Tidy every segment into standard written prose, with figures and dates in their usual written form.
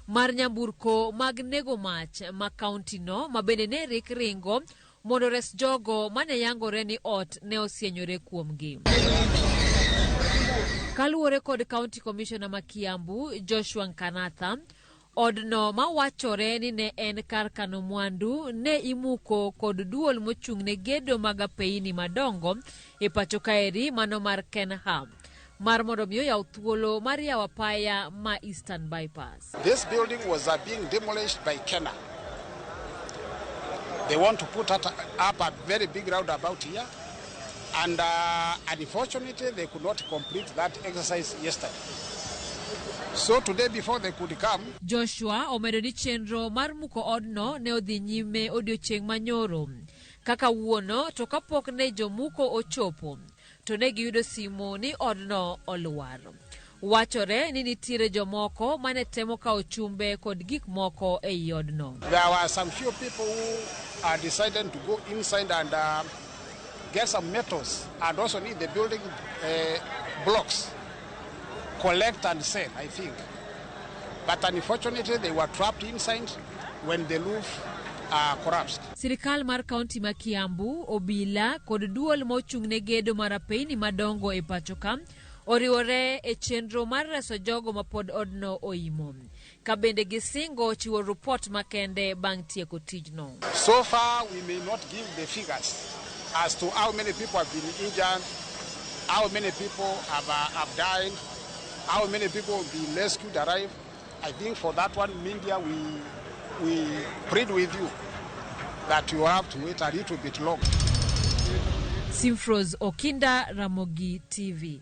mar nyamburko mag nego mach ma kauntino ma bende ne rik ringo mondo ores jogo mane yangore ni ot ne osienyore kuomgi. Kaluwore kod County Commissioner ma Kiambu, Joshua Nkanatha, odno mawachore ni ne en kar kano mwandu ne imuko kod duol mochung'ne gedo mag apeini madongo e pacho kaeri mano mar Kenha mar mondo mi oyaw thuolo mar yawo apaya ma Eastern Bypass. This building was being demolished by Kena. They want to put up a very big roundabout here, and unfortunately they could not complete that exercise yesterday. So today before they could come, Joshua omedo ni chenro mar muko odno ne odhi nyime odiochieng' manyoro kaka wuono to kapok ne jomuko ochopo to ne giyudo simo ni odno olwar. Wachore ni nitiere jomoko mane temo kawo chumbe kod gik moko ei odno. There were some few people who decided to go inside and get some metals and also need the building blocks, collect and sell, I think. But unfortunately, they were trapped inside when the roof collapsed. Sirikal mar kaunti ma Kiambu, obila kod duol mochung' ne gedo mar apeini madongo e pacho ka oriwore e chenro mar reso jogo ma pod odno oimo. Ka bende gisingo chiwo ripot makende bang' tieko tijno. So far, we may not give the figures as to how many people have been injured, how many people have died, how many people have been rescued alive. I think for that one, media, we plead with you that you have to wait a little bit longer. Simfros Okinda, Ramogi TV.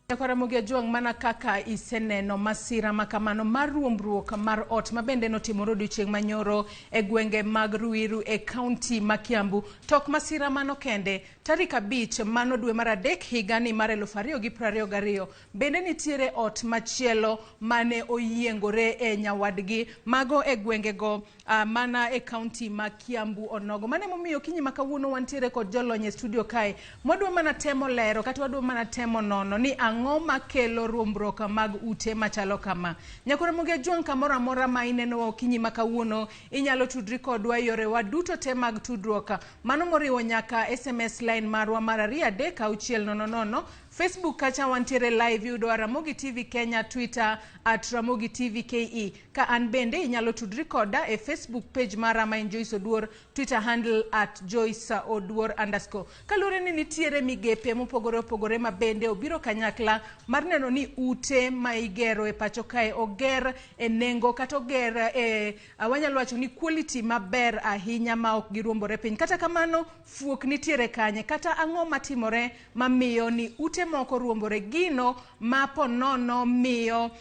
Ramogi Ajwang', mana kaka iseneno masira makamano mar ruombruok mar ot ma bende notimore odiochieng' manyoro e gwenge mag Ruiru e kaunti ma Kiambu. Tok masira mano kende, tarik 5 mano dwe mar 3 higani mar 2022, bende nitiere ot machielo mane oyiengore e nyawadgi mago e gwengego mana e kaunti ma Kiambu onogo. Mano emomiyo okinyi ma kawuono wantiere kod jolony e studio kae. Mwadwa mana temo lero kata wadwa mana temo nono ni ang'o makelo ruombruok mag ute machalo kama. Nyakor Ramogi Ajwang', kamoro amora ma inenowa okinyi ma kawuono, inyalo tudri kodwa e yorewa duto te mag tudruok. Mano moriwo nyaka SMS line marwa mar 2 3 6 0 0. Facebook kacha wantiere live, yudo Ramogi TV Kenya, Twitter at Ramogi TV KE. Ka an bende inyalo tudri koda e Facebook page mara ma en Joyce Oduor, Twitter handle at Joyce Oduor underscore. Kaluwore ni nitiere migepe mopogore opogore ma bende obiro kanyakla mar neno ni ute ma igero e pacho kae oger e nengo kata oger e wanyalo wacho ni quality maber ahinya ma ok giruombore piny. Kata kamano fuok nitiere kanye kata ang'o matimore mamiyo ni ute moko ruombore, gino ma ponono miyo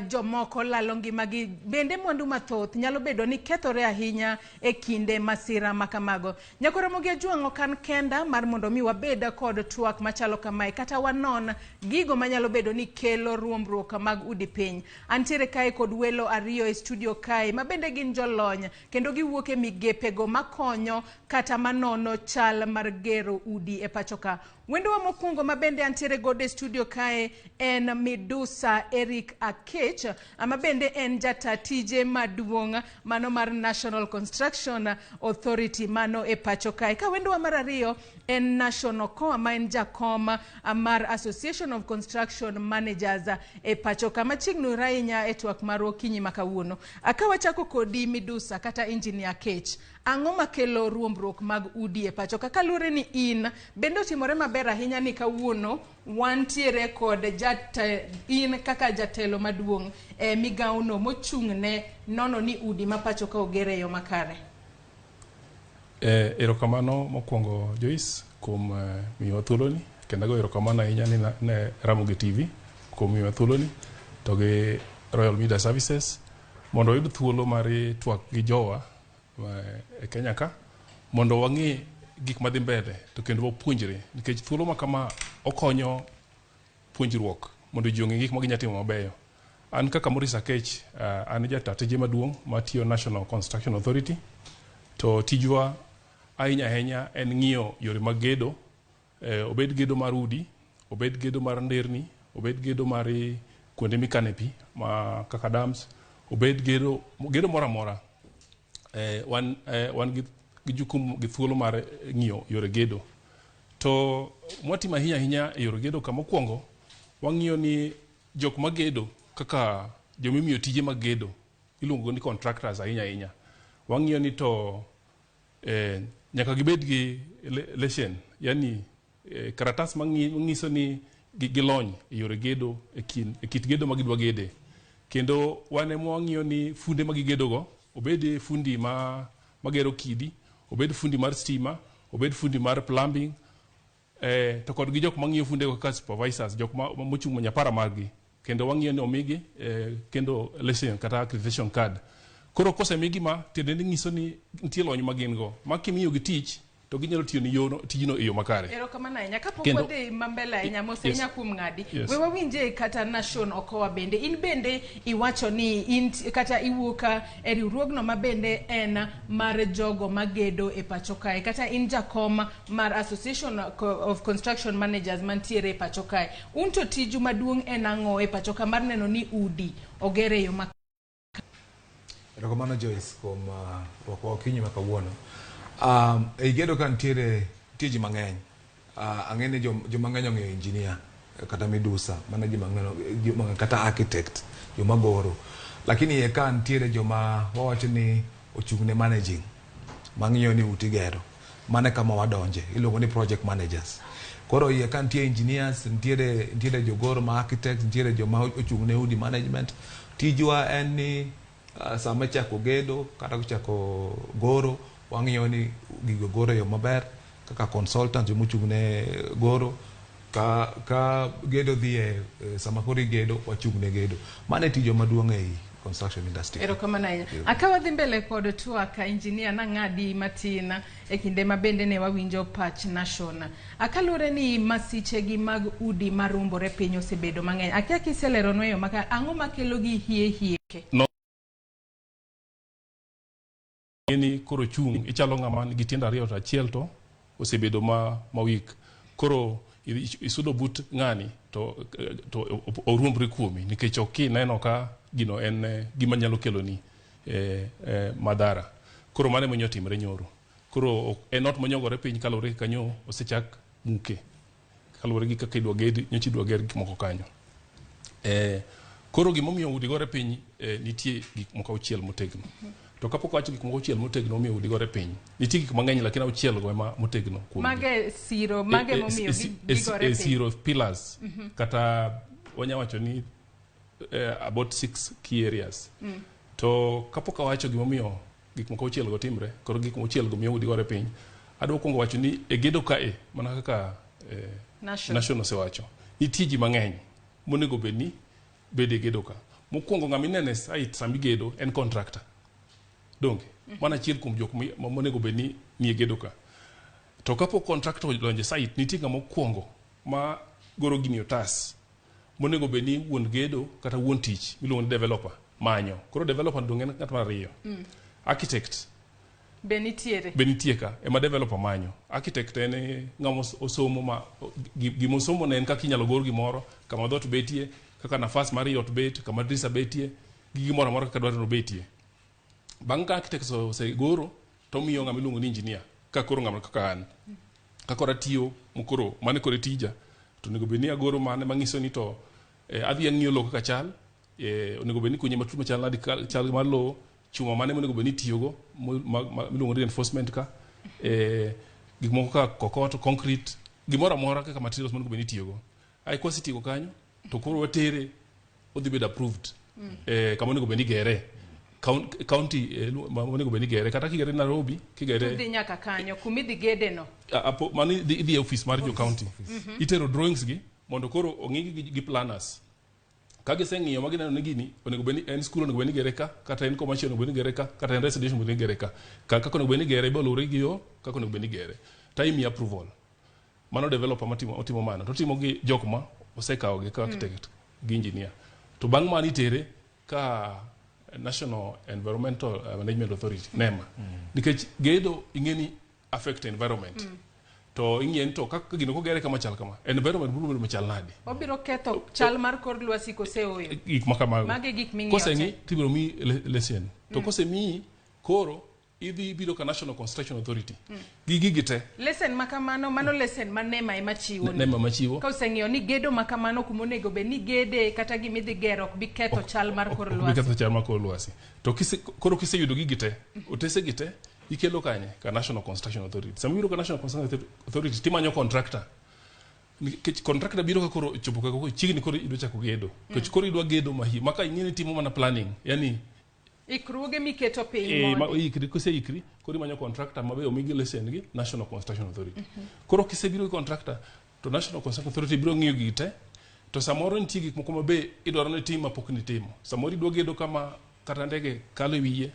jomoko lalo ngimagi, bende mwandu mathoth nyalo bedo ni kethore ahinya e kinde masira makamago. Nyakor Ramogi Ajwang', ok an kenda mar mondo mi wabed kod twak machalo kamae kata wanon gigo manyalo bedo ni kelo ruombruok mag udi piny. Antiere kae kod welo ariyo e studio kae ma bende gin jolony kendo giwuok e migepego makonyo kata manono chal mar gero udi e pacho ka. Wendowa mokwongo ma bende antiere godo e studio kae en Midusa Eric Akech, ma bende en jata tije maduong' mano mar National Construction Authority mano e pacho kae. Ka wendowa mar ariyo en Nation Okoa ma en jakom mar Association of Construction Managers e pacho ka. Machiegni ahinya e twak marwa okinyi ma kawuono. Ka wachako kodi Midusa kata Engineer Akech, ang'o makelo ruombruok mag udi e pacho ka? Kaluwore ni in bende otimore maber ahinya ni kawuono wantiere kod in kaka jatelo maduong' e migawono mochung' ne nono ni udi ma pacho ka oger e yo makare. Erokamano mokwongo Joyce kuom miyowa thuoloni, kendo agoyo erokamano ahinya ne Ramogi TV kuom miyowa thuoloni to gi Royal Media Services mondo oyud thuolo mar twak gi jowa e Kenya ka mondo wang'e gik madhi mbele to kendo wapuonjre, nikech thuolo ma kama okonyo puonjruok mondo ji ong'e gik ma ginyalo timo mabeyo. An kaka Maurice Akech, an jata tije maduong' matiyo National Construction Authority, to tijwa ahinya ahinya en ng'iyo yore mag gedo, obed gedo mar udi, obed gedo mar nderni, obed gedo mar kuonde mikane pi ma kaka dams, Obed gedo, gedo moro amora. Wan gi jukumu gi thuolo mar ng'iyo yore gedo. To mwatimo ahinya ahinya e yore gedo ka mokwongo, wang'iyo ni jok magedo kaka jomimiyo tije mag gedo iluongo ni contractors ahinya ahinya. Wang'iyo ni to nyaka gibed gi leshen, yani karatas manyiso ni gilony e yore gedo e kit gedo ma gidwa gede. Kendo wan ema wang'iyo ni funde ma gigedogo, obed fundi magero kidi, obed fundi mar stima, obed fundi mar plumbing, to kod gi jok mang'iyo fundego kaka supervisors, jok mochung' nyapara margi. Kendo wang'iyo ni omigi kendo leshen kata accreditation card. Koro kosemigi ma, tiende ni nyiso ni nitie lony ma gin go. Ma kimiyogi tich, to ginyalo tiyo ni yono, tijno e yo makare. Erokamano ahinya. Kapok wadhi mambele ahinya, mos ahinya kuom ng'adi. We wawinje kata Nation Okowa bende. In bende iwacho ni in kata iwuok e riwruogno ma bende en mar jogo magedo e pacho kae. Kata in jakom mar Association of Construction Managers mantiere e pacho kae. Un to tiju maduong' en ang'o e pacho ka mar neno ni udi oger e yo makare? Erokamano Joyce kuom rwakwa okinyi ma kawuono. Ei gedo ka nitie ji mang'eny. Ang'e ni joma ng'eny ong'eyo engineer kata midusa, mana ji mang'eny kata architect, joma goro. Lakini iye ka nitiere joma wawacho ni ochung' ne managing, mang'iyo ni ute gero. Mano e kama wadonje, iluongo ni project managers. Koro iye ka nitie engineers, nitiere jogoro ma architects, nitiere joma ochung' ne udi management. Tijwa en ni sama ichako gedo kata ichako goro, wang'iyo ni gigo goro e yo maber kaka consultants joma ochung' ne goro. Ka gedo dhi e sama koro igedo, wachung' ne gedo. Mano e tijwa maduong' ei construction industry. Erokamano ahinya. Aka wadhi mbele kod twak, engineer nang'adi matin e kinde ma bende ne wawinjo pach Nation. Akaluwore ni masiche gi mag udi maruombore piny osebedo mang'eny. Akia kiseleronwa e yo maka, ang'o makelo gi hie hie? No. Ni koro chung' ichalo ng'ama nigi tiende ariyo to achiel to osebedo ma weak. Koro isudo but ng'ani to oruombre kuomi nikech ok ineno ka gino en gima nyalo keloni madhara. Koro mano ema otimore nyoro. Koro en ot monyogore piny kaluwore gi kanyo osechak muke. Kaluwore gi kaka idwa ged, nyocha idwa ger gik moko kanyo. Koro gimomiyo udi gore piny, nitie gik moko auchiel motegno. To kapok wacho gik moko auchiel motegno momiyo udi gore piny, nitie gik mang'eny lakini auchiel go ema motegno kuom. Mage siro, mage momiyo gigore piny. Siro pillars. Kata wanya wacho ni about 6 key areas. To kapok awacho gimomiyo gik moko auchiel go timre, koro gik moko auchiel go miyo udi gore piny, adwa kuongo wacho ni e gedo kae, mana kaka Nation osewacho, nitie ji mang'eny monego bed ni bede gedo ka. Mokwongo ng'ama ineno e site sama igedo en contractor. Donge? Mano achiel kuom jok monego bed ni nie gedo ka. To kapok contractor odonjo e site, nitie ng'ama okwongo ma goro gini otas monego bed ni wuon gedo kata wuon tich miluongo ni developer manyo. Koro developer donge en ng'at mar ariyo. Architect be nitiere. Be nitie ka ema developer manyo. Architect en ng'ama osomo ma gima osomo ne en kaka inyalo gor gimoro, kama dhoot betie, kaka nafas mar ot bet, kama dirisa betie, gi gimoro amora kaka dwarore obetie. Bang' ka architect osegoro, to omiyo ng'ama iluongo ni engineer, ka koro ng'ama kaka an. Ka koro atiyo, mokoro mane koro e tija, to onego bed ni agoro mane manyiso ni to adhi ang'iyo lowo kaka chal, onego bed ni kunye matut machal nade chal mar lowo, chuma mane monego bed ni itiyogo, miluongo ni reinforcement ka, gik moko kaka kokoto, concrete, gimoro amora kaka materials monego bed ni itiyogo. Ai kwasetieko kanyo, to koro watere, odhi bedo approved. Kama onego bed ni igere. County onego bed ni igere. Kata kigere Nairobi, kigere Udhi nyaka kanyo, kuma idhi gede no. Mano idhi e office mar jo county. Itero drawings gi mondo koro ong'i gi planners. Ka giseng'iyo ma gineno ni gini onego bed ni en school onego bed ni igere ka, kata en commercial onego bed ni igere ka, kata en residential onego bed ni igere ka. Kaka onego bed ni igere be oluwore gi yo kaka onego bed ni igere. To imiye approval. Mano developer matimo, otimo mano. To otimo gi jok ma osekawo gi kaka architect gi engineer. To bang' mano itere ka National Environmental Management Authority, NEMA. Nikech gedo ing'e ni affect environment. To ing'iye ni to kaka gino kogere kama chal kama, environment biro bedo machal nade? Obiro ketho chal mar kor lwasi kose oyo? Gik ma kamago. Magi e gik ming'iyo Koseng'i te. tibiro miyi leseni. To kosemiyi, koro idhi biro ka National Construction Authority. Gi gigi te. Lesen ma kamano, mano lesen ma NEMA ema chiwo ni. NEMA machiwo. Ka oseng'iyo ni gedo ma kamano kuma onego bed ni gede kata gima idhi gero ok bi ketho chal mar kor Ok bi lwasi. ketho chal mar kor lwasi. To koro kiseyudo gigi te, otese gi te, ikelo kanye? Ka National Construction Authority. Sama ibiro ka National Construction Authority timanyo contractor. Nikech contractor biro ka koro chopo ka koro chiegni koro idwa chako gedo. Nikech koro idwa gedo mahi. Maka ing'e ni timo mana planning. Yani Ikruoge miketo piny mondi. Ikri, koseikri, koro imanyo contractor ma be omigi leseni gi National Construction Authority. Koro kisebiro gi contractor, to National Construction Authority biro ng'iyo gigi te, to samoro nitie gik moko ma be idwaro ni tim mapok nitimo. Samoro idwa gedo kama kata ndege kalo e wiye,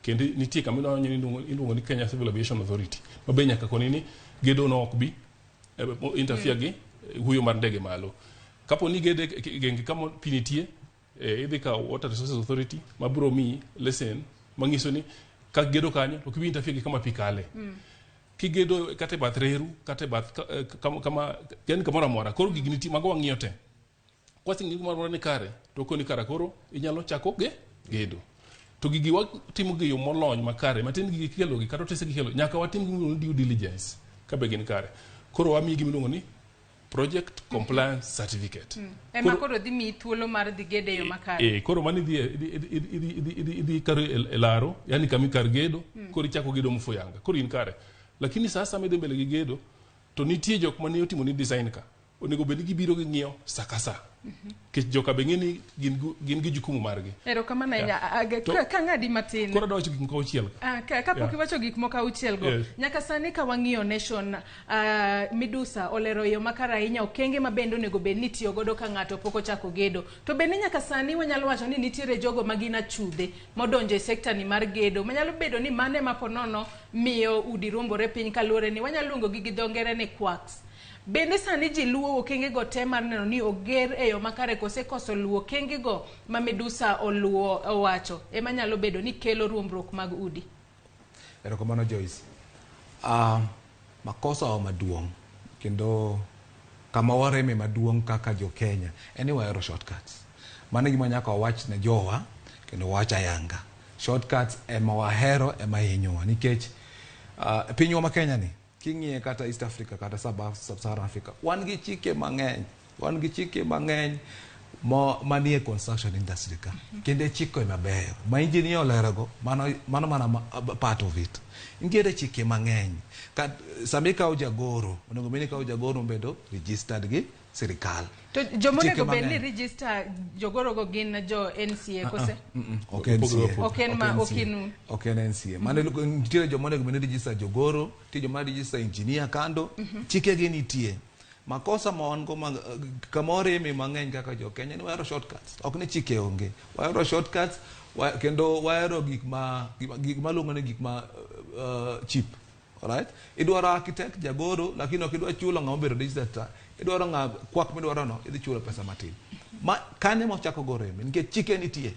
kendo nitie kama idwa ni iluongo ni Kenya Civil Aviation Authority, ma be nyaka koni ni gedo no ok bi interfere gi huyo mar ndege malo. Kapo ni gede genge kama pi nitie, idhi ka Water Resources Authority ma biro miyi lesen manyiso ni ka gedo kanyo to ok ibi interfere gi kama pi kale. Kigedo kata e bath reru, kata e bath kama, yani kamoro amora. Koro gigi nitie, mago wang'iyo te. Kwaseng'iyo gimoro amora ni kare, to koni kara koro inyalo chako gedo. To gigi watimo gi yo molony makare, matin gigi kikelogi kata otese gikelo, nyaka watim gimiluongo ni due diligence ka be gin kare. Koro wamiyi gimiluongo ni project compliance certificate. Ema koro dhi miyi thuolo mar dhi gedo e yo makare. Koro mano idhi kar e laro, yani kami kar gedo, koro ichako gedo mfuyanga. Koro in kare. Lakini sasa midhi mbele gi gedo, to nitie jok mane otimo ni design ka. Onego bed ni gibiro ging'iyo sa ka sa. Nikech joka be ng'e ni gin gi jukumu margi. Erokamano ahinya. Ka ng'adi matin. Koro adwa wacho gik moko auchiel ka. Kapok iwacho gik moko auchiel go. Nyaka sani ka wang'iyo Nation, Midusa olero yo makare ahinya okenge ma bende onego bed ni itiyo godo ka ng'ato pok ochako gedo. To bende nyaka sani wanyalo wacho ni nitiere jogo ma gin achudhe modonjo e sekta ni mar gedo. Manyalo bedo ni mano ema po nono miyo udi ruombore piny kaluwore ni wanyalo luongo gi gi dho ngere ni quacks. Bende sani ji luwo okenge go te mar neno ni oger e yo makare kose koso luwo okenge go ma Midusa oluwo owacho ema nyalo bedo ni kelo ruombruok mag udi. Erokamano Joyce. Makosa wa maduong' kendo kama wareme maduong' kaka jo Kenya en ni wahero shortcuts. Mano e gima nyaka wawach ne jowa kendo wawach ayanga. Shortcuts ema wahero ema hinyowa nikech pinywa ma Kenya ni king'iye kata East Africa kata Sub-Saharan Africa wan gi chike mang'eny, wan gi chike mang'eny manie construction industry ka. Kendo chike mabeyo ma engineer olerogo mano mana part of it. Nitiere chike mang'eny. Sama ikawo jagoro, onego bed ni ikawo jagoro mobedo registered gi sirikal. To joma Chike onego bed ni mang'eny. register jogoro go gin jo NCA kose? Ok NCA. Ok en ma Ok NCA. ok inu. Ok en NCA. Mano nitiere joma onego bed ni register jogoro, nitie joma register engineer kando, chike gi nitie. Makosa ma wan go kama wareme mang'eny kaka jo Kenya ni wahero shortcuts. Ok ni chike onge. Wahero shortcuts, kendo wahero gik ma, gik ma luongo ni gik ma cheap. Alright? Idwaro architect, jagoro, lakini ok idwa chulo ng'ama obedo registered. Idwaro ng'a kwak midwaro no, idhi chulo pesa matin. Ma kanye mochako go reme nikech chike nitie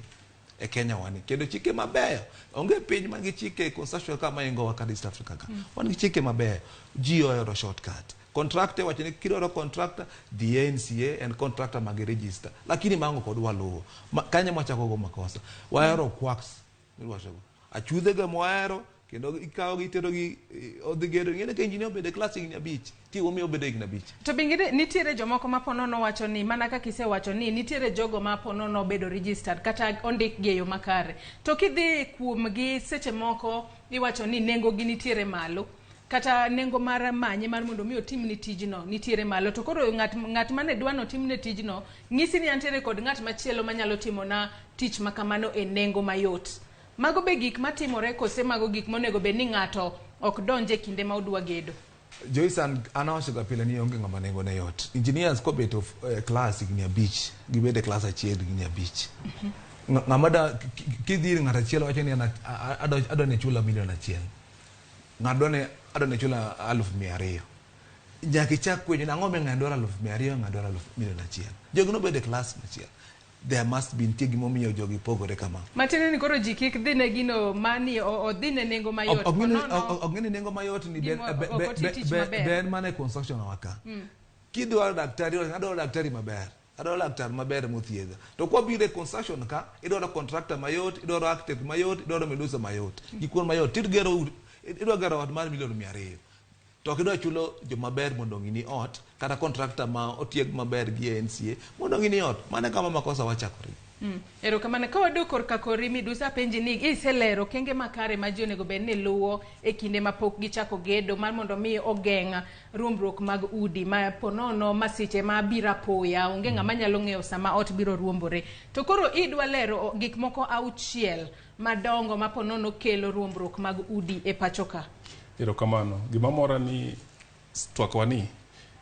e Kenya wani kendo chike mabeyo. Onge piny man gi chike construction ka maingo wa kata East Africa ka. Wan gi chike mabeyo. Ji ohero shortcut. Contractor wacho ni kidwaro contractor, dhi e NCA en contractor magi register. Lakini mango kod waluwo. Kanye mwachako go makosa. Wahero quacks miwacho go. Achudhe ga mwahero kendo ikawo gi itero gi odhi gedo. Ing'e ni ka engineer obedo e class higni 5, ti omiyo obedo higni 5. To bende nitiere jomoko ma po nono wacho ni mana kaka isewacho ni nitiere jogo ma po nono obedo registered kata ondikgi e yo makare. To kidhi kuomgi seche moko iwacho ni nengo gi nitiere malo. Kata nengo mar manye mar mondo mi otimni tijno nitiere malo. To koro ng'at mane dwa notimne tijno ng'isi ni antiere kod ng'at machielo manyalo timona tich ma kamano e nengo mayot. Mago be gik matimore kose mago gik monego bed ni ng'ato ok donje kinde ma odwa gedo? Joyce, an awachoga pile ni onge ng'ama nengo ne yot. Engineers kobeto class higni 5, gibedo e class achiel higni 5. Ng'ama da kidhi ir ng'at achiel wacho ni adwa ni chula milion 1. Ng'ato dwa ni adwa ni chula 200,000. Nyaka ichak penjo ni ang'o momiyo ng'ani dwaro 200,000, ng'ani dwaro milion 1. Jogi nobedo e class achiel. There must be, nitie gimomiyo jogi pogore kama. Matiende ni koro ji kik dhine gino mani odhi ne nengo mayot. Ok Ponono ok ng'e ni nengo mayot ni Gimo- ok oti tich maber. Be en mana e construction wa ka. Kidwaro daktari, adwaro daktari maber, adwaro laktar maber mothiedha. To kwabiro e construction ka, idwaro contractor mayot, idwaro architect mayot, idwaro midusa mayot, gikuon mayot. Tidgero idwa gero ot mar milion 200, to ok idwa chulo jomaber mondo ong'ini ot, kata contractor ma otieg maber gi NCA mondo ong'ini ot. Mano e kama makosa wachakore. Erokamano. Ka wadok korka kori Midusa, apenji ni iselero okenge makare ma ji onego bed ni luwo e kinde ma pok gichako gedo mar mondo mi ogeng' ruombruok mag udi ma ponono masiche ma biro apoya, onge ng'ama nyalo ng'eyo sama ot biro ruombore. To koro idwa lero gik moko 6 madongo ma ponono kelo ruombruok mag udi e pacho ka. Erokamano. Gima mora ni twakwa ni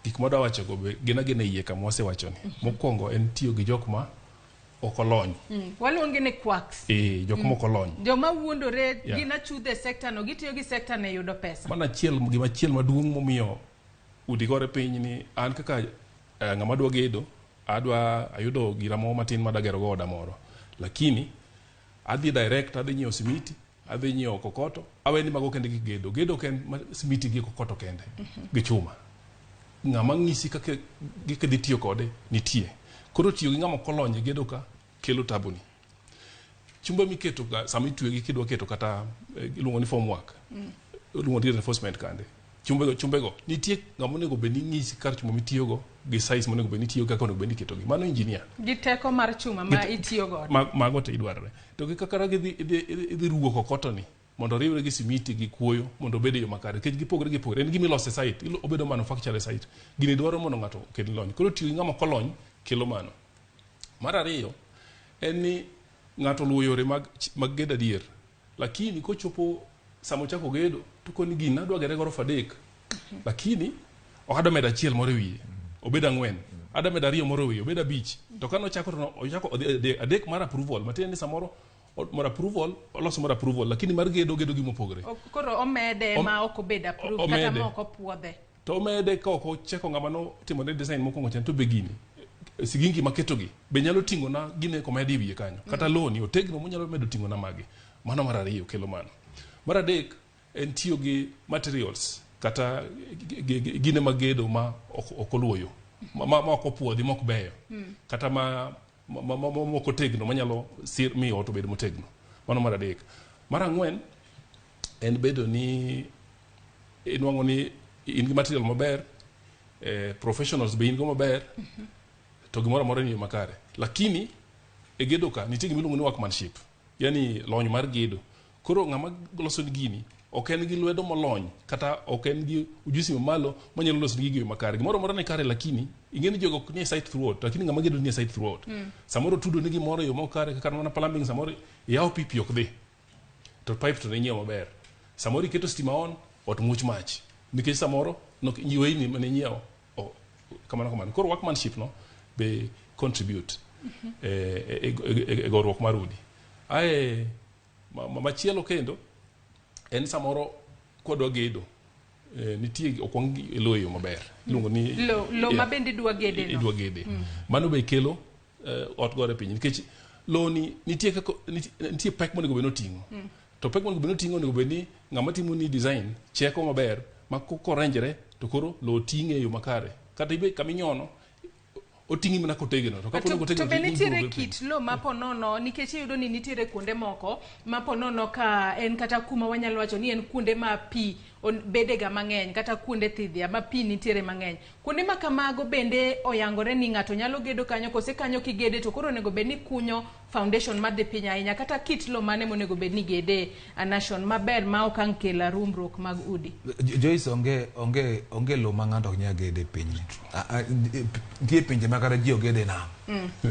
gik mwadwa wachogo be gin agina e iye kama wasewachoni. Mokwongo en tiyo gi jok ma ok olony. Waluongi ni quacks. E, jok mok olony. Joma wuondore gin achudhe e sector no, gitiyo gi sector no e yudo pesa. Mano achiel, gima achiel maduong' momiyo udi gore piny ni an kaka ng'ama dwa gedo, adwa ayudo gira moro matin madwa gero go oda moro. Lakini adhi direct, adhi nyiewo simiti, adhi nyiewo kokoto, awe ni mago kende gik gedo. Gedo ok en simiti gi kokoto kende, gi chuma. Ng'ama ng'isi kaka gik idhi tiyo kode nitie. Koro tiyo gi ng'ama ok olony e gedo ka kelo tabu ni. Chumbe miketo ga sama itwegi kidwa keto kata iluongo ni formwork. Iluongo ni reinforcement kande. Chumbego nitie ng'ama onego bed ni ng'isi kar chuma mitiyogo gi size monego bed ni itiyogo, kaka onego bed ni iketogi. Mano engineer. Gi teko mar chuma ma itiyo godo. Mago te idwarore. To gi kaka idhi ruwo kokoto ni mondo oriwre gi simiti gi kuoyo mondo obed e yo makare. Nikech gipogore gipogore. En gima iloso e site, obedo manufacture e site. Gini dwaro mondo ng'ato oket lony. Koro tiyo gi ng'ama ok olony kelo mano. Mar ariyo en ni ng'ato oluwo yore mag gedo adier. Lakini kochopo sama ochako gedo to koni gini adwa gere gorofa 3. Lakini ok adwa medo achiel moro e wiye, obed 4. Adwa medo 2 moro e wiye, obed 5. To kane ochako to ochako odhi 3 mar approval, matiende ni samoro mar approval, oloso mar approval, lakini mar gedo, gedo gima opogore. Koro omede ma ok obed approved kata omede. ma ok opuodhe. To omede ka ok ocheko ng'ama notimone design mokwongo chon, to be gini sigingi maketogi be nyalo ting'o na gine komedi e wiye kanyo, kata loni otegno monyalo medo ting'o na magi. Mano mar ariyo kelo mano. Mar adek en tiyo gi materials kata gine mag gedo ma ok oluwo yo, ma ok opuodhi, ma ok beyo, kata ma ok otegno manyalo sir miyo ot obed motegno. Mano mar adek. Mar ang'wen en bedo ni inwang'o ni in gi material maber, professionals be in go maber, to gimoro amora ni yo makare. Lakini e gedo ka nitie gima iluongo ni workmanship, yani lony mar gedo. Koro ng'ama loso ni gini ok en gi lwedo molony kata ok en gi ujusi mamalo manyalo loso ni gigi e yo makare. Gimoro amora ni kare, lakini ing'e ni jogo ok nie site throughout, lakini ng'ama gedo nie site throughout. Samoro tudo ni gimoro e yo mok kare, kaka mana plumbing, samoro iyawo pi, pi ok dhi, to pipe to ne inyiewo maber. Samoro iketo stima on, ot muoch mach, nikech samoro nok weyni mane inyiewo kamano kamano. Koro workmanship no be contribute e goruok mar udi. Ae machielo kendo en samoro kwadwa gedo, nitie ok wang'i lowo e yo maber. Iluongo ni Lo ma bende idwa gede no. Idwa gede. Mano be kelo ot gore piny, nikech lowo ni nitie kaka nitie pek monego bed ni oting'o. To pek monego bed ni oting'o, onego bed ni ng'ama timo ni design cheko maber ma korenjre to koro lowo ting'e e yo makare. Kata ibe kama inyono oting'i mana kotegno. To kapo ni To otegno to be to nitiere ibiro piny. kit lo ma ponono, nikech iyudo ni nitiere kuonde moko ma ponono ka en kata kuma wanyalo wacho ni en kuonde ma pi bedega mang'eny, kata kuonde thidhia ma pi nitiere mang'eny. Kuonde ma kamago bende oyangore ni ng'ato nyalo gedo kanyo, kose kanyo kigede to koro onego bed ni kunyo foundation madhi piny ahinya, kata kit lo mane monego bed ni gede a nation maber ma ok ang' kel ruombruok mag udi? Joyce, onge lo ma ng'ato ok nyal gede e pinyni. Nitie pinje ma kata ji ogede nam.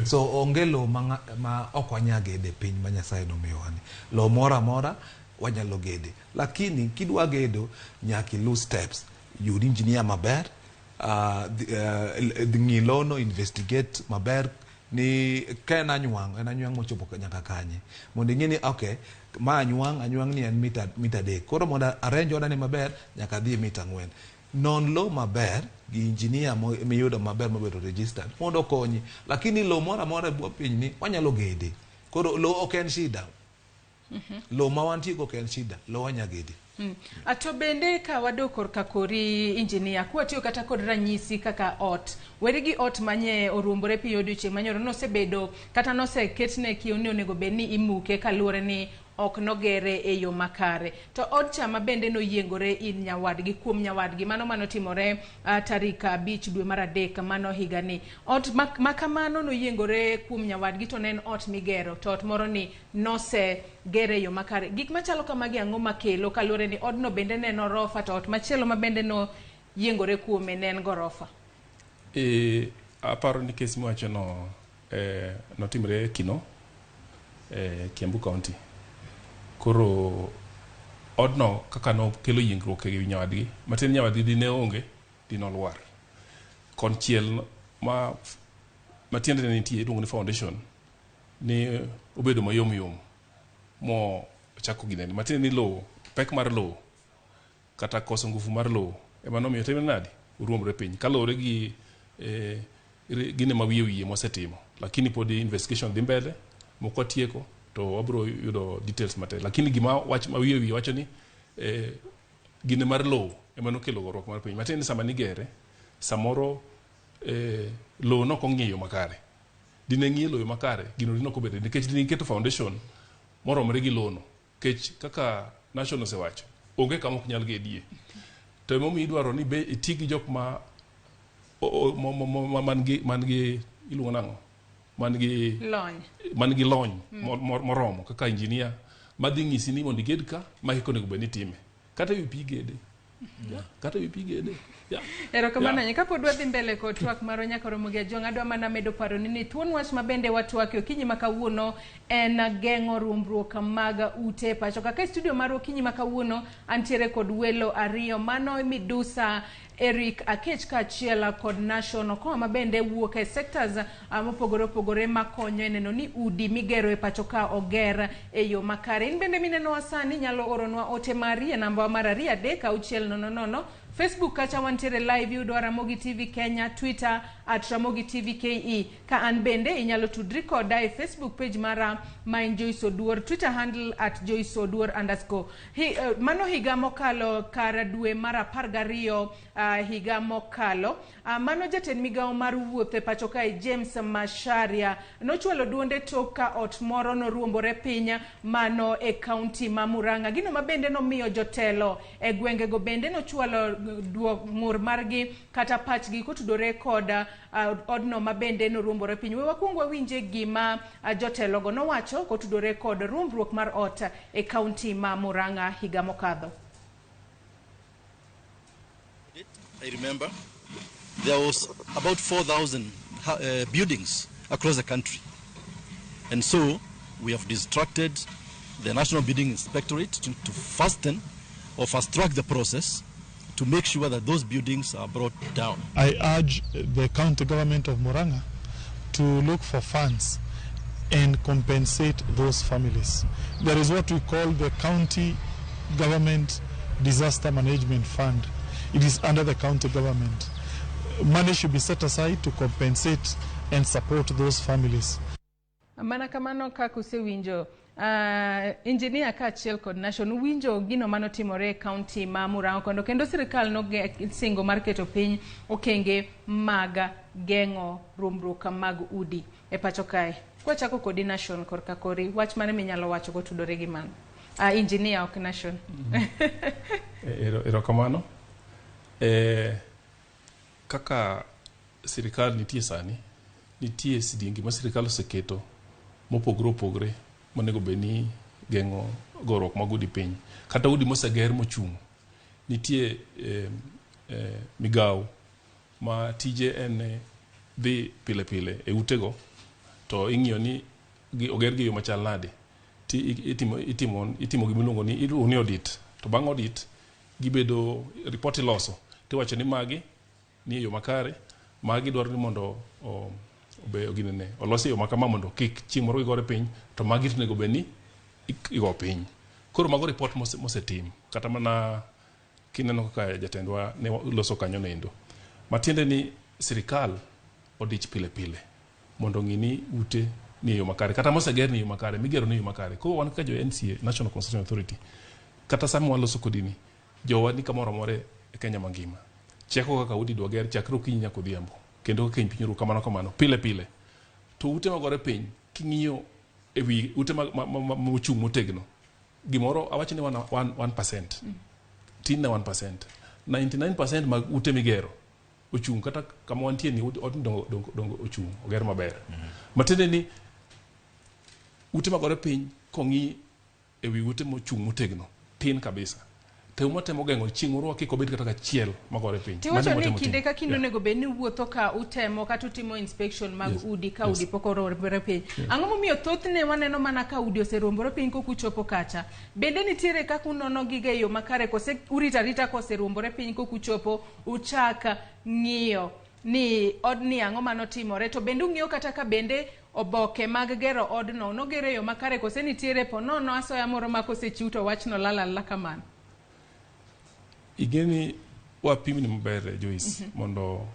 So onge lo ma ok wanyal gede e piny ma Nyasaye nomiyowa ni. Lo moro amora wanyalo gede. Lakini kidwa gedo nyaka ilu steps. Yud engineer maber, ng'i lono, investigate maber ni ka en anywang', en anywang' mochopo nyaka kanye. Mondo ing'e ni okay, ma anywang', anywang' ni en mita 3. Koro mondo arrange oda ni maber, nyaka adhi e mita 4. Non lowo maber gi engineer miyudo maber mobedo registered mondo okonyi. Lakini lowo moro amora e bwo piny ni wanyalo gede. Koro lowo ok en shida. Lowo ma wantie go ok en shida, lowo wanya gede. To bende ka wadok korka kori engineer, kwatiyo kata kod ranyisi kaka ot, weri gi ot manye oruombore piyo odiochieng' manyoro nosebedo kata noseketne kiew ni onego bed ni imuke kaluwore ni ok nogere e yo makare. To od cha ma bende noyiengore in nyawadgi kuom nyawadgi, mano manotimore tarik 5 dwe mar 3 mano higani. Ot ma kamano noyiengore kuom nyawadgi to ne en ot migero, to ot moro ni nosegere e yo makare. Gik machalo kamagi ang'o makelo kaluwore ni odno bende ne en orofa to ot machielo ma bende noyiengore kuome ne en gorofa? Aparo ni kes miwachono notimre Kino, Kiambu County. Koro odno kaka nokelo yiengruok e wi nyawadgi, matin nyawadgi dine onge, dinolwar. Konchiel ma matiende ne nitie iluongo ni foundation, ni obedo mayom yom mo ochako ginene. Matiende ni lowo, pek mar lowo kata koso ngufu mar lowo ema nomiyo timre nadi oruombre piny kaluwore gi gine ma wiye wiye mosetimo, lakini pod investigation dhi mbele mok watieko to wabiro yudo details matek, lakini gima wach ma wiye wiye wacho ni gine mar lowo ema nokelo goruok mar piny. Matiende ni sama nigere samoro lowo nok ong'iyo makare, dine ng'iyo lowo makare gino dine ok obedo nikech dine giketo foundation moromore gi lowo no, nikech kaka Nation osewacho onge kama ok nyal gedie. To emomiyo idwaro ni be iti gi jok ma man gi iluongo nang'o, man gi lony, man gi lony moromo kaka engineer madhi ng'isi ni mondo iged ka ma kaka onego bed ni itime, kata ewi pi gede, kata ewi pi gede. Erokamano ahinya. Kapod wadhi mbele kod twak marwa nyaka romo gi Ajwang', adwa mana medo paro ni thuon wach ma bende watwake okinyi ma kawuono en geng'o ruombruok mag ute pacho. Kaka e studio marwa okinyi ma kawuono antiere kod welo ariyo, mano Midusa Eric Akech kaachiel kod Nation Okoa ma bende wuok e sectors mopogore opogore makonyo e neno ni udi migero e pacho ka oger e yo makare. In bende minenowa sani nyalo oronwa ote mari e namba mar 2 3 6 0 0. Facebook kacha wantiere live, yudo Ramogi TV Kenya, Twitter at Ramogi TV KE. Ka an bende inyalo tudri koda e Facebook page mara ma en Joyce Oduor, Twitter handle at Joyce Oduor underscore. Mano higa mokalo kar dwe mar 12 higa mokalo. Mano jatend migawo mar wuoth e pacho kae James Macharia nochwalo duonde tok ka ot moro noruombore piny mano e kaunti ma Murang'a. Gino ma bende nomiyo jotelo e gwengego bende nochwalo ng'ur margi kata pachgi kotudore kod odno ma bende noruombore piny. We wakwong wawinje gima jotelogo nowacho kotudore kod ruombruok mar ot e kaunti ma Murang'a higa mokadho. I remember there was about 4,000 buildings across the country. And so we have instructed the National Building Inspectorate to fasten or fast-track the process to make sure that those buildings are brought down. I urge the county government of Murang'a to look for funds and compensate those families. There is what we call the County Government Disaster Management Fund. It is under the county government. Money should be set aside to compensate and support those families. Mana kamano kaka usewinjo, engineer kaachiel kod Nation winjo gino manotimore e kaunti ma Murang'a kondo kendo sirikal nosingo mar keto piny okenge mag geng'o ruombruok mag udi e pacho kae. Kwachako kodi Nation korka kori, wach mane minyalo wacho kotudore gi mano? Engineer ok Nation. Erokamano. Kaka sirikal nitie sani, nitie sidiengi ma sirikal oseketo mopogore opogore monego bed ni geng'o goruok mag udi piny. Kata udi moseger mochung', nitie migawo ma tije en dhi pile pile e utego to ing'iyo ni oger gi yo machal nade. Itimo gima iluongo ni audit. To bang' audit gibedo report iloso tiwacho ni magi ni e yo makare, magi dwaro ni mondo olos e yo makama mondo kik chieng' moro gigore piny, to magi to onego bed ni igo piny. Koro mago report mosetim kata mana Kineno kaka jatendwa ne loso kanyo nendo. Matiende ni sirikal odich pile pile mondo ong'i ni ute ni e yo makare kata moseger ni e yo makare migero ni e yo makare. Koro wan kaka jo NCA, National Construction Authority, kata sama waloso kodini, jowa ni kamoro amora e Kenya mangima. Cheko kaka udi idwa ger chakre okinyi nyaka odhiambo kendo kaka piny oru kamano kamano pile pile. To ute magore piny king'iyo ewi ute mochung' motegno gimoro awach ni 1% tin ne 1%. 99% mag ute migero ochung' kata kama wantie ni odni dongo ochung' oger maber. Matiende ni ute magore piny kong'i ewi ute mochung' motegno tin kabisa. To watemo geng'o chieng' moro kik obed kata kachiel magore piny. Tiwacho ni kinde ka kinde onego bed ni wuotho ka utemo kata utimo inspection mag udi ka udi pok oruombore piny. Ang'o momiyo thothne waneno mana ka udi oseruombore piny kok uchopo kacha? Bende nitiere kaka unono gigo e yo makare kose urito arita koseruombore piny kok uchopo uchak ng'iyo ni odni ang'o manotimore? To bende ung'iyo kata ka bende oboke mag gero odno noger e yo makare kose nitiere ponono asoya moro ma kosechiw to wachno lal alala kamano? Ing'eni wapimni maber Joyce, mondo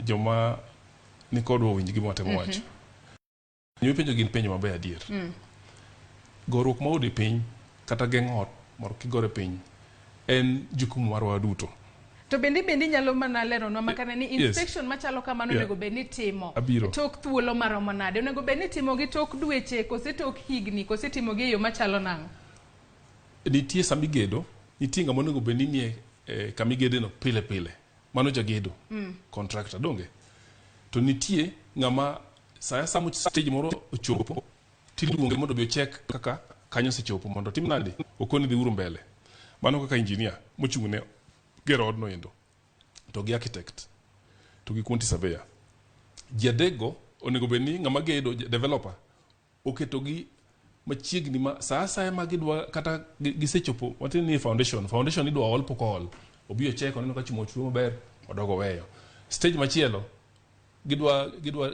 joma nikodwa owinj gima watemo wacho. Penjo gin penjo maber adier. Goruok ma udi piny kata geng'o ot mondo kik gore piny en jukumu marwa duto. To bende inyalo mana leronwa makare ni inspection machalo kamano onego bed ni timo tok thuolo maromo nade? Onego bed ni timo gi tok dweche kose tok higni kose timo gi e yo machalo nang'o? Nitie sama igedo, nitie ng'ama onego bed ni nie kama igedeno pile pile. Mano jagedo, contractor, donge? To nitie ng'ama sa asaya stage moro ochopo tiluonge mondo obi ochek kaka kanyo osechopo mondo otim nade, okoni dhiuru mbele. Mano kaka engineer mochung' ne gero odno endo, to gi architect, to gi quantity surveyor. Ji adekgo onego bed ni ng'ama gedo, developer, oketogi machiegni ma sa asaya ma gidwa kata gisechopo watin ni foundation idwa ol pok ool, obi ochek oneno ka chuma ochwe maber, odogo weyo. Stage machielo gidwa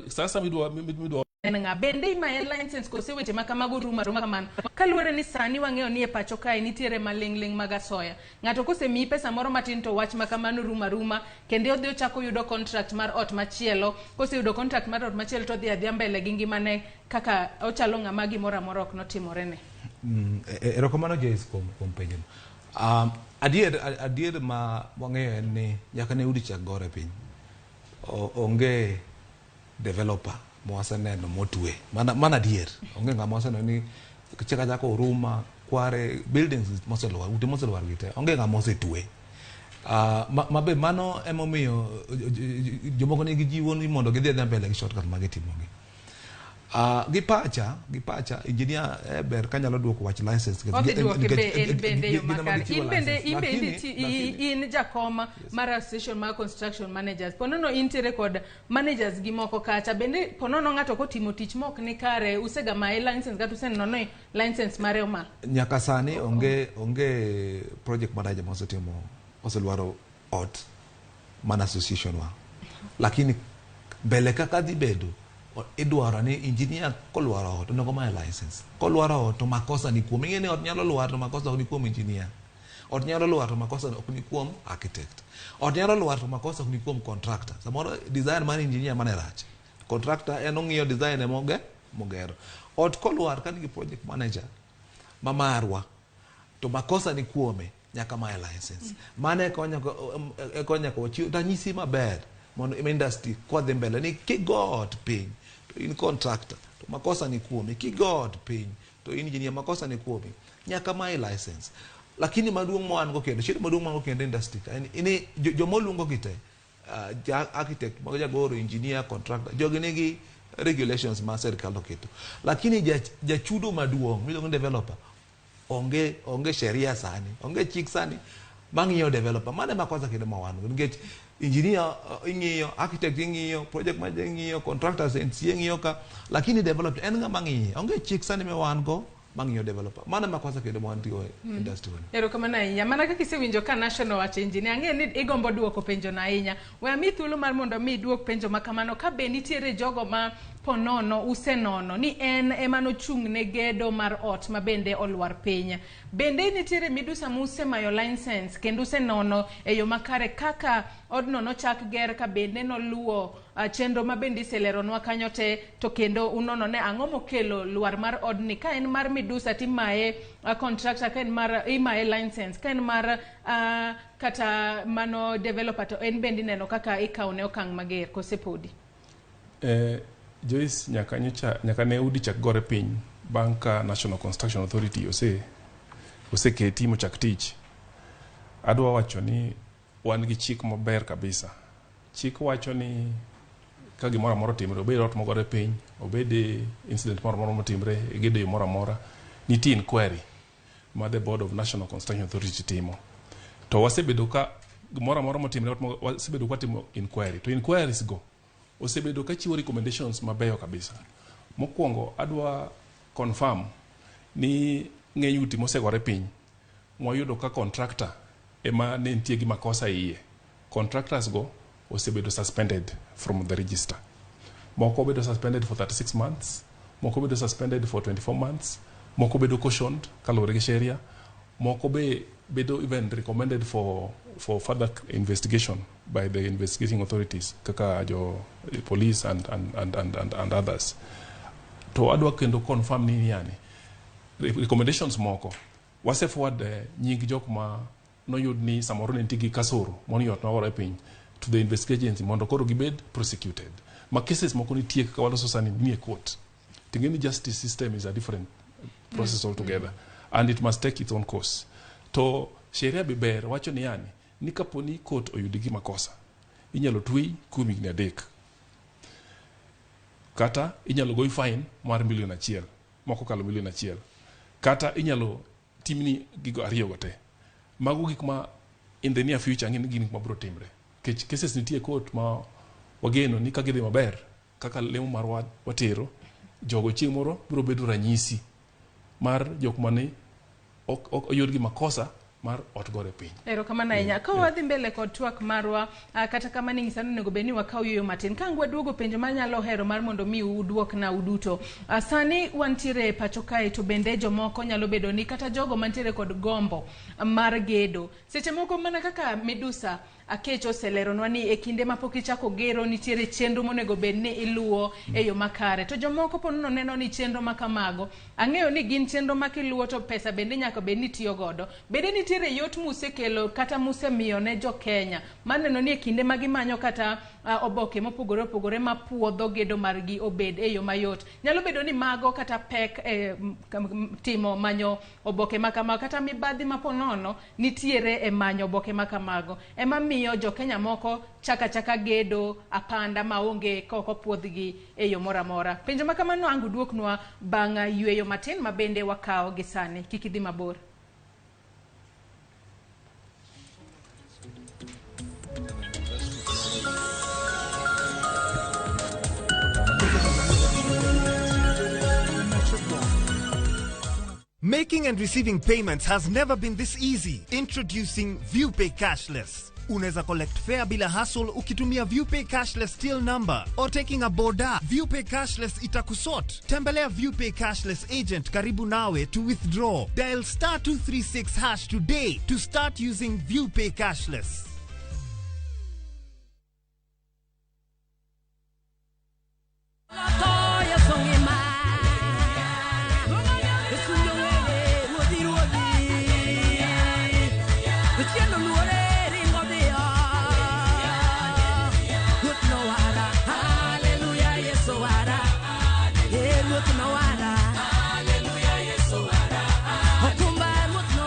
sa asaya midwa en ng'a? Bende imaye license kose weche ma kamago rumo aruma kamano? Kaluwore ni sani wang'eyo ni e pacho kae nitiere maling'ling' mag asoya. Ng'ato kosemiyi pesa moro matin to wach ma kamano rumo aruma, kendo odhi ochako yudo contract mar ot machielo. Koseyudo contract mar ot machielo to odhi adhiya mbele gi ngimane kaka ochalo ng'ama gimoro amora ok notimorene. Erokamano Joyce kuom penjono. Adier ma wang'eyo en ni nyaka ne udi chak gore piny. Onge developer mwaseneno motwe. Mana adier. Onge ng'ama waseneno ni chaka chako Huruma, Kware, buildings moselwar, ute moselwar gi te. Onge ng'ama osetwe. Mabe mano emomiyo jomoko nigi jiwo ni mondo gidhi adhiya mbele gi shortcut ma gitimogi. Gi pacha engineer ber kanyalo duoko wach license. Odhi duoke be en bende yo makare. In bende in jakom mar association mar construction managers. Ponono intiere kod managers gi moko kacha. Bende ponono ng'ato kotimo tich mok ni kare usega maye license kata useneno ni license mare oma? Nyaka sani onge project manager mosetimo oselwaro ot mana association wa. Lakini mbele kaka dhi bedo idwaro ni engineer kolwaro ot onego maye license. Kolwaro ot to makosa ni kuom. Ing'e ni ot nyalo lwar to makosa ok ni kuom engineer. Ot nyalo lwar to makosa ok ni kuom architect. Ot nyalo lwar to makosa ok ni kuom contractor. Samoro design mar engineer mane rach. Contractor en ong'iyo design e mogero. Ot kolwar ka nigi project manager ma marwa to makosa ni kuome nyaka maye license. Mano e konya ko chiwo ranyisi maber mondo industry kodhi mbele ni kigo ot piny to in contractor to makosa ni kuomi, kigo ot piny to in engineer makosa ni kuomi, nyaka mayi license. Lakini maduong' ma wan go kendo, shida maduong' ma wan go kendo industry ka en ni joma oluongo gi te, ja architect, mago jagoro, engineer, contractor, jogi nigi regulations ma sirkal oketo. Lakini jachudo maduong' miluongo ni developer onge sheria sani, onge chik sani mang'iyo developer. Mano ema kosa kendo ma wan go nikech engineer ing'iyo, architect ing'iyo, project manager ing'iyo, contractors NCA ng'iyo ka, lakini developer en ng'ama ng'iye. Onge chik sani ma wan go mang'iyo developer. Mano ema kosa kendo ma wantie e industry ni. Erokamano ahinya. Mana kaka isewinjo ka National wacho engineer, ang'eyo ni igombo duoko penjo no ahinya. We amiyi thuolo mar mondo mi iduok penjo ma kamano ka be nitiere jogo ma ponono usenono ni en ema nochung' ne gedo mar ot ma bende olwar piny. Bende nitiere midusa musemayo license kendo usenono e yo makare kaka odno nochak ger ka bende noluwo chenro ma bende iseleronwa kanyo te, to kendo unono ne ang'o mokelo lwar mar odni, ka en mar midusa timaye contractor, ka en mar imaye license, ka en mar kata mano developer, to en bende ineno kaka ikawne okang' mager kose podi? Joyce, nyaka nyocha nyaka ne udi chak gore piny bang' ka National Construction Authority oseketi mochak tich, adwa wacho ni wan gi chik maber kabisa. Chik wacho ni ka gimoro amora otimre, obed ot mogore piny, obed incident moro amora motimre e gedo e yo moro amora, nitie inquiry ma the board of National Construction Authority timo. To wasebedo ka gimoro amora motimre ot wasebedo ka watimo inquiry, to inquiries go osebedo ka chiwo recommendations mabeyo kabisa. Mokwongo, adwa confirm ni ng'eny udi mosegore piny mwayudo ka contractor ema ne nitie gi makosa e iye, contractors go osebedo suspended from the register. Moko obedo suspended for 36 months, moko obedo suspended for 24 months, moko bedo cautioned kaluwore gi sheria, moko be bedo even recommended for further investigation by the investigating authorities kaka jo police and others. To adwa kendo confirm ni yani recommendations moko wase forward nying jok ma noyud ni samoro ne nitie gi kasoro momiyo ot nogore piny to the investigation agency mondo koro gibed prosecuted. Ma cases moko nitie kaka waloso sani nie court. Ting'e ni justice system is a different process altogether and it must take its own course. To sheria be ber wacho ni yani ni kapo ni court oyudi gi makosa, inyalo tweyi kuom higni 3 kata inyalo goyi fine mar milion 1 moko okalo milion 1, kata inyalo timni gigo ariyo go te. Mago gik ma in the near future ang'e ni gin gik mabiro timre nikech cases nitie e court ma wageno ni ka gidhi maber kaka lemo marwa watero jogo, chieng' moro biro bedo ranyisi mar jok mane ok oyud gi makosa mar ot gore piny. Erokamano ahinya. Ka wadhi mbele kod twak marwa, kata kamano ing'isa ni onego bed ni wakaw yueyo matin. Ka ang' waduogo, penjo manyalo hero mar mondo mi uduokna uduto. Sani wantiere e pacho kae, to bende jomoko nyalo bedo ni kata jogo mantiere kod gombo mar gedo. Seche moko mana kaka midusa Akech oseleronwa ni e kinde ma pok ichako gero nitiere chenro monego bed ni iluwo e yo makare. To jomoko po nono neno ni chenro ma kamago, ang'eyo ni gin chenro ma kiluwo to pesa bende nyaka bed ni itiyo godo. Bende nitiere yot musekelo kata musemiyo ne jo Kenya maneno ni e kinde ma gimanyo kata oboke mopogore opogore mapuodho gedo margi obed e yo mayot. Nyalo bedo ni mago kata pek e timo manyo oboke ma kamago kata mibadhi ma ponono nitiere e manyo oboke ma kamago ema miyo jo Kenya moko chaka chaka gedo apanda maonge ka ok opuodhgi e yo moro amora. Penjo ma kamano ang' uduoknwa bang' yueyo matin ma bende wakawo gi sani. Kik idhi mabor. Making and receiving payments has never been this easy. Introducing ViewPay Cashless. Unaweza collect fare bila hassle ukitumia ViewPay Cashless till number or taking a boda. ViewPay Cashless itakusort. Tembelea ViewPay Cashless agent karibu nawe to withdraw. Dial *236# today to start using ViewPay Cashless.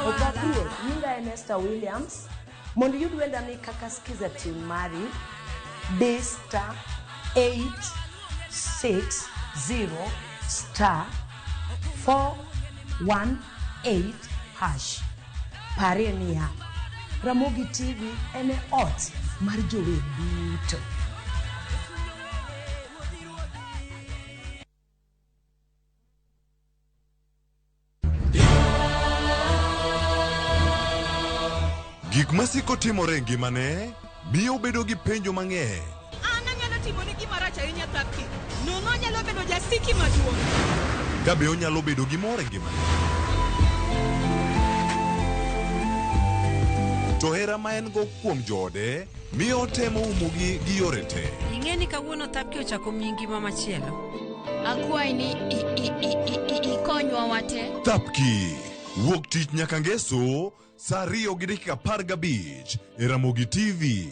Opak ruoth, nyinga en Esther Williams. Mondo iyud wendani kaka skiza tune mari, di *860*418#. Parie niya, Ramogi TV en e ot mar jower duto. Gik masiko timore e ngimane miyo obedo gi penjo mang'eny. An anyalo timoni gima rach ahinya Thapki. Nono. Anyalo bedo jasiki maduong'. Ka be onyalo bedo gi mor e ngimane? To hera ma en go kuom joode miyo otemo umogi gi yore te. Ing'e ni kawuono Thapki ochako miyi ngima machielo. Akwayi ni ikonywa wate. Thapki wuok tich nyaka ngeso saa 2:15 e Ramogi TV.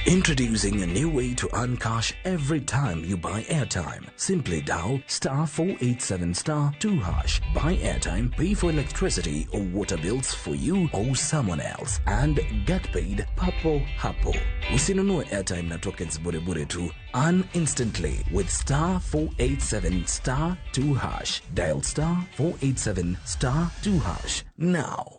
Introducing a new way to earn cash every time you buy airtime. Simply dial *487 *2#, buy airtime, pay for electricity or water bills for you or someone else, and get paid papo hapo. Usinunue airtime na tokens bure bure tu. Earn instantly with *487 *2#. Dial *487 *2# now.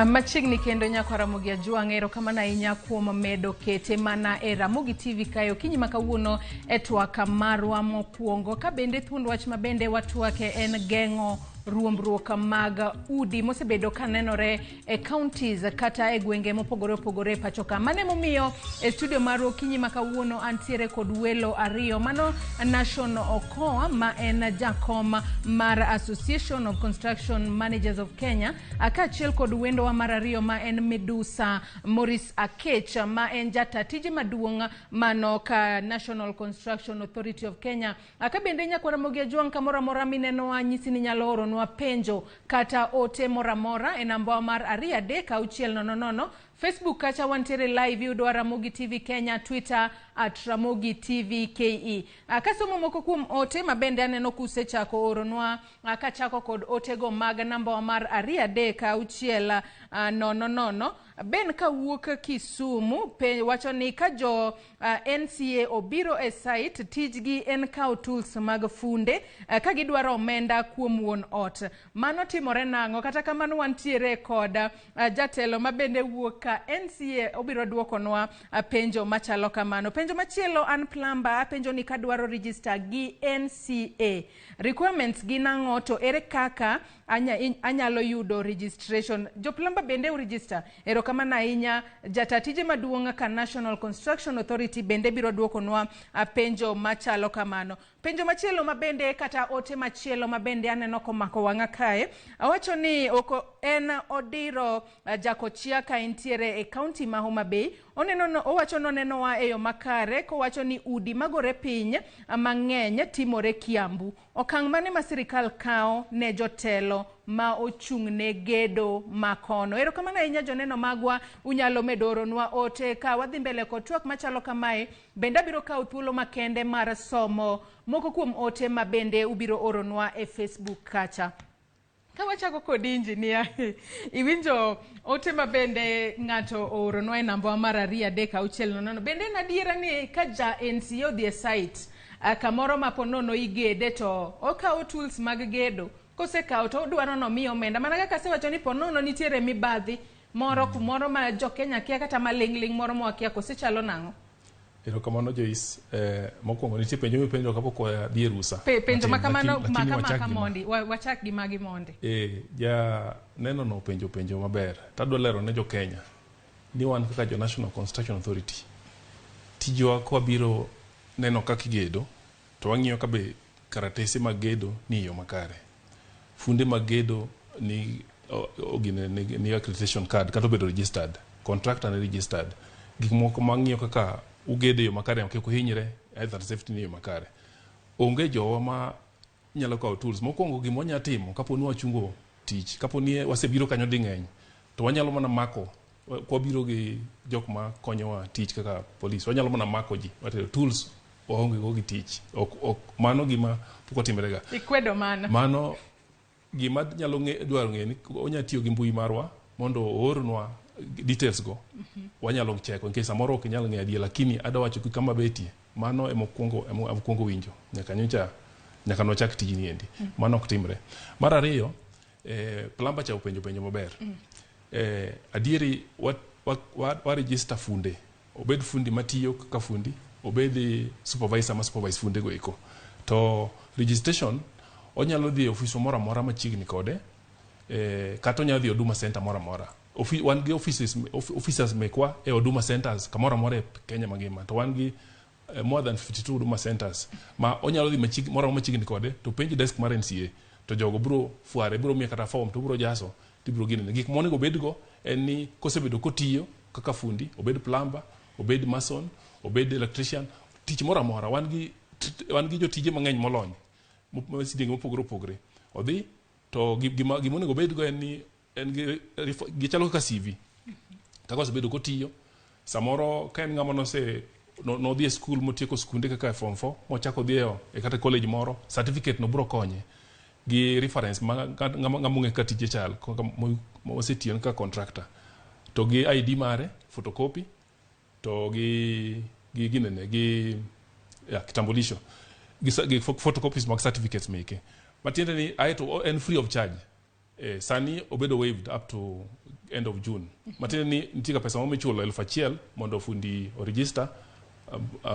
Machiegni kendo nyakwa Ramogi Ajwang', erokamano ahinya kuom medo kete mana e Ramogi TV kae okinyi ma kawuono e twak marwa mokwongo. Ka bende thuond wach ma bende watwake en geng'o ruombruok mag udi mosebedo kanenore e counties kata e gwenge mopogore opogore e pacho ka. Mano emomiyo e studio marwa okinyi ma kawuono antiere kod welo ariyo. Mano Nashon Okoa ma en jakom mar Association of Construction Managers of Kenya, kaachiel kod wendowa mar ariyo ma en Medusa Maurice Akech ma en jata tije maduong' mano ka National Construction Authority of Kenya. Ka bende nyakwa Ramogi Ajwang' kamoro amora minenowa nyisi ni nyalo oronwa penjo kata ote moro amora e namba mar 2 3 6 0 0. Facebook kacha wantiere live iyudowa Ramogi TV Kenya, Twitter @Ramogi TV KE. Kasomo moko kuom ote ma bende aneno kusechako oronwa, kachako kod otego mag namba mar 2 3 6 0 0. Ben kawuok Kisumu wacho ni ka jo NCA obiro e site, tijgi en kawo tools mag funde ka gidwaro omenda kuom wuon ot. Mano timore nang'o? Kata kamano wantiere kod jatelo ma bende wuok ka NCA obiro duokonwa penjo machalo kamano. Penjo machielo an plumber apenjo ni kadwaro register gi NCA, requirements gin ang'o to ere kaka anyalo yudo registration? Jo plumber bende uregister? Erokamano ahinya. Jata tije maduong' ka National Construction Authority bende biro duokonwa penjo machalo kamano. Penjo machielo mabende kata ote machielo mabende aneno komako wang'a kae, awacho ni oko en Odiro Jakochia ka entiere e county ma Homa Bay. Oneno owacho nonenowa e yo makare kowacho ni udi magore piny mang'eny timore Kiambu. Okang' mane ma sirikal kawo ne jotelo ma ochung' ne gedo makono? Erokamano ahinya joneno magwa, unyalo medo oronwa ote ka wadhi mbele kod twak machalo kamae. Bende abiro kawo thuolo makende mar somo moko kuom ote ma bende ubiro oronwa e Facebook kacha. Ka wachako kod injinia, iwinjo ote ma bende ng'ato ooronwa e namba mar 2 3 6 0 0. Bende en adiera ni ka ja NCA odhi e site kamoro ma po nono igede to okawo tools mag gedo, kosekawo to odwaro nomiye omenda? Mana kaka asewacho ni po nono nitiere mibadhi moro kumoro ma jo Kenya kia kata maling'ling' moro mwakia, kose chalo nang'o? Erokamano Joyce. Mokwongo nitie penjo mipenjo kapok wadhi e rusa. Penjo makamano Lakini maka mondi, wachak gi magi mondi. Ja neno no penjo penjo maber. Tadwa lero ne jo Kenya ni wan kaka jo National Construction Authority tijwa kwabiro neno kaka igedo to wang'iyo ka be karatese mag gedo ni e yo makare. Funde mag gedo ni ni accreditation card kata obedo registered, contractor ni registered. Gik moko mang'iyo kaka ugedo e yo makare kik uhinyre, health and safety ni e yo makare. Onge jowa ma nyalo kawo tools. Mokwongo gima wanyalo timo kapo ni wachungo tich, kapo ni wasebiro kanyo ding'eny, to wanyalo mana mako kwabiro gi jok ma konyowa tich kaka polis, wanyalo mana mako ji watero tools waonge go gi tich. Ok mano gima pok otimore ga. Ikwedo mano. Mano gima nyalo dwaro ng'e ni onya tiyo gi mbui marwa mondo oornwa details go. Wanyalo cheko nikech samoro ok inyal ng'eyo adier, lakini adwa wacho kama betie. Mano ema winjo nyaka nyocha nyaka nochak tijni endi. Mano ok timre. Mar ariyo, plumber cha openjo penjo maber. Adieri wa register funde. Obed fundi matiyo kaka fundi, obed supervisor ma supervise funde go eko. To registration onyalo dhi e ofis moro amora machiegni kode, kata onyalo dhi e Huduma Center moro amora. Wan gi offices, officers mekwa e Huduma Centers kamoro amora e Kenya mangima. To wan gi more than 52 Huduma Centers ma onyalo dhi moro amora machiegni kode to penj desk mar NCA to jogo biro fware, biro miye kata form to biro jaso to ibiro ginene. Gik monego obedgo en ni kosebedo kotiyo kaka fundi, obed plumber, obed mason, obed electrician, tich moro amora. Wan gi jotije mang'eny molony sidienge mopogore opogore. Odhi to gima onego obedgo en ni en gi gichalo kaka CV. Kaka osebedo kotiyo, samoro ka en ng'ama nose nodhi e skul motieko skunde kaka form 4 mochako odhi e kata college moro, certificate no biro konye gi reference ma ng'ama ong'e kaka tije chal kaka mosetiyo kaka contractor to gi ID mare photocopy to gi ginene gi ya, kitambulisho gi photocopies mag certificates meke matiende ni aeto en free of charge. Sani obedo waived up to end of June. Matiende ni nitie ka pesa moro michulo 1000 mondo fundi o register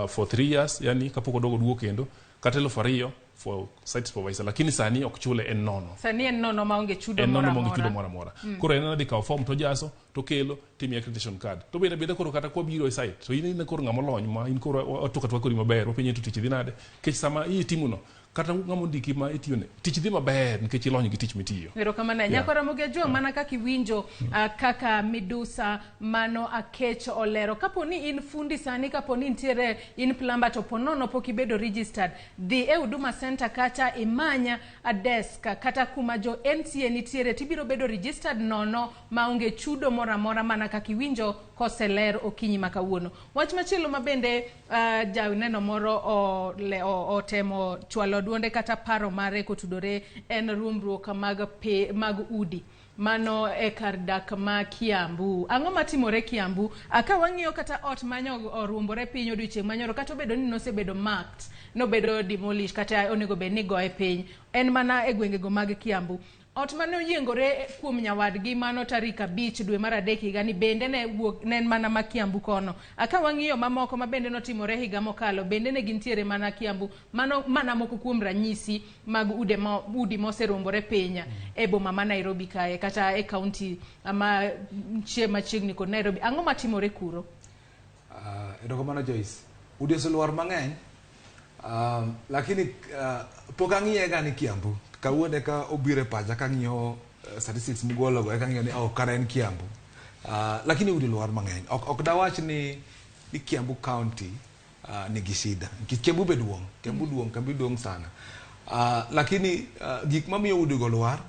for 3 years, yani kapok odogo duogo kendo, kata 2000 for site supervisor, lakini sani ok chule, en nono. Sani en nono maonge chudo En nono moro maonge chudo amora. Moro amora. Koro en adhi kawo form to jaso to kelo timiyi accreditation card to bende bende koro kata kwabiro e site to in koro ng'ama olony ma in koro watuko atuka kodi maber, wapenje to tich dhi nade, nikech sama itimono kata ng'ama ondiki ma itiyone tich dhi maber nikech ilony gi tich mitiyo. Erokamano. Nyako Ramogi Ajwang', mana kaka iwinjo kaka Midusa mano Akech olero. Kapo ni in fundi sani, kapo ni nitiere in plumber to ponono pok ibedo registered, dhi e Huduma Center kacha imanya a desk kata kuma jo NCA nitiere tibiro bedo registered nono maonge chudo moro amora mana kaka iwinjo koseler okinyi ma kawuono. Wach machielo ma bende janeno moro otemo chwalo duonde kata paro mare kotudore en ruombruok mag udi mano e kar dak ma Kiambu. Ang'o matimore Kiambu? Ka wang'iyo kata ot manyo oruombore piny odiochieng' manyoro, kata obedo ni nosebedo marked, nobedo demolish kata onego bed ni goye piny, en mana e gwengego mag Kiambu. Ot mane oyiengore kuom nyawadgi mano tarik 5 dwe mar 3 higani bende ne wuok ne en mana ma Kiambu kono. Ka wang'iyo mamoko ma bende notimore higa mokalo bende ne gintiere mana Kiambu. Mano mana moko kuom ranyisi mag ude ma udi moseruombore piny e boma ma Nairobi kae kata e kaunti ma nitie machiegni kod Nairobi. Ang'o matimore kuro? Erokamano Joyce. Udi oselwar mang'eny, lakini pok ang'iye ga ni Kiambu. Kawuono eka obiro e pacha kang'iyo statistics mugologo eka ang'iyo ni oh, kara en Kiambu. Lakini udi lwar mang'eny. Ok dawach ni Kiambu County nigi shida. Nikech Kiambu be duong', Kiambu duong', Kiambu duong' sana. Lakini gik mamiyo udigo lwar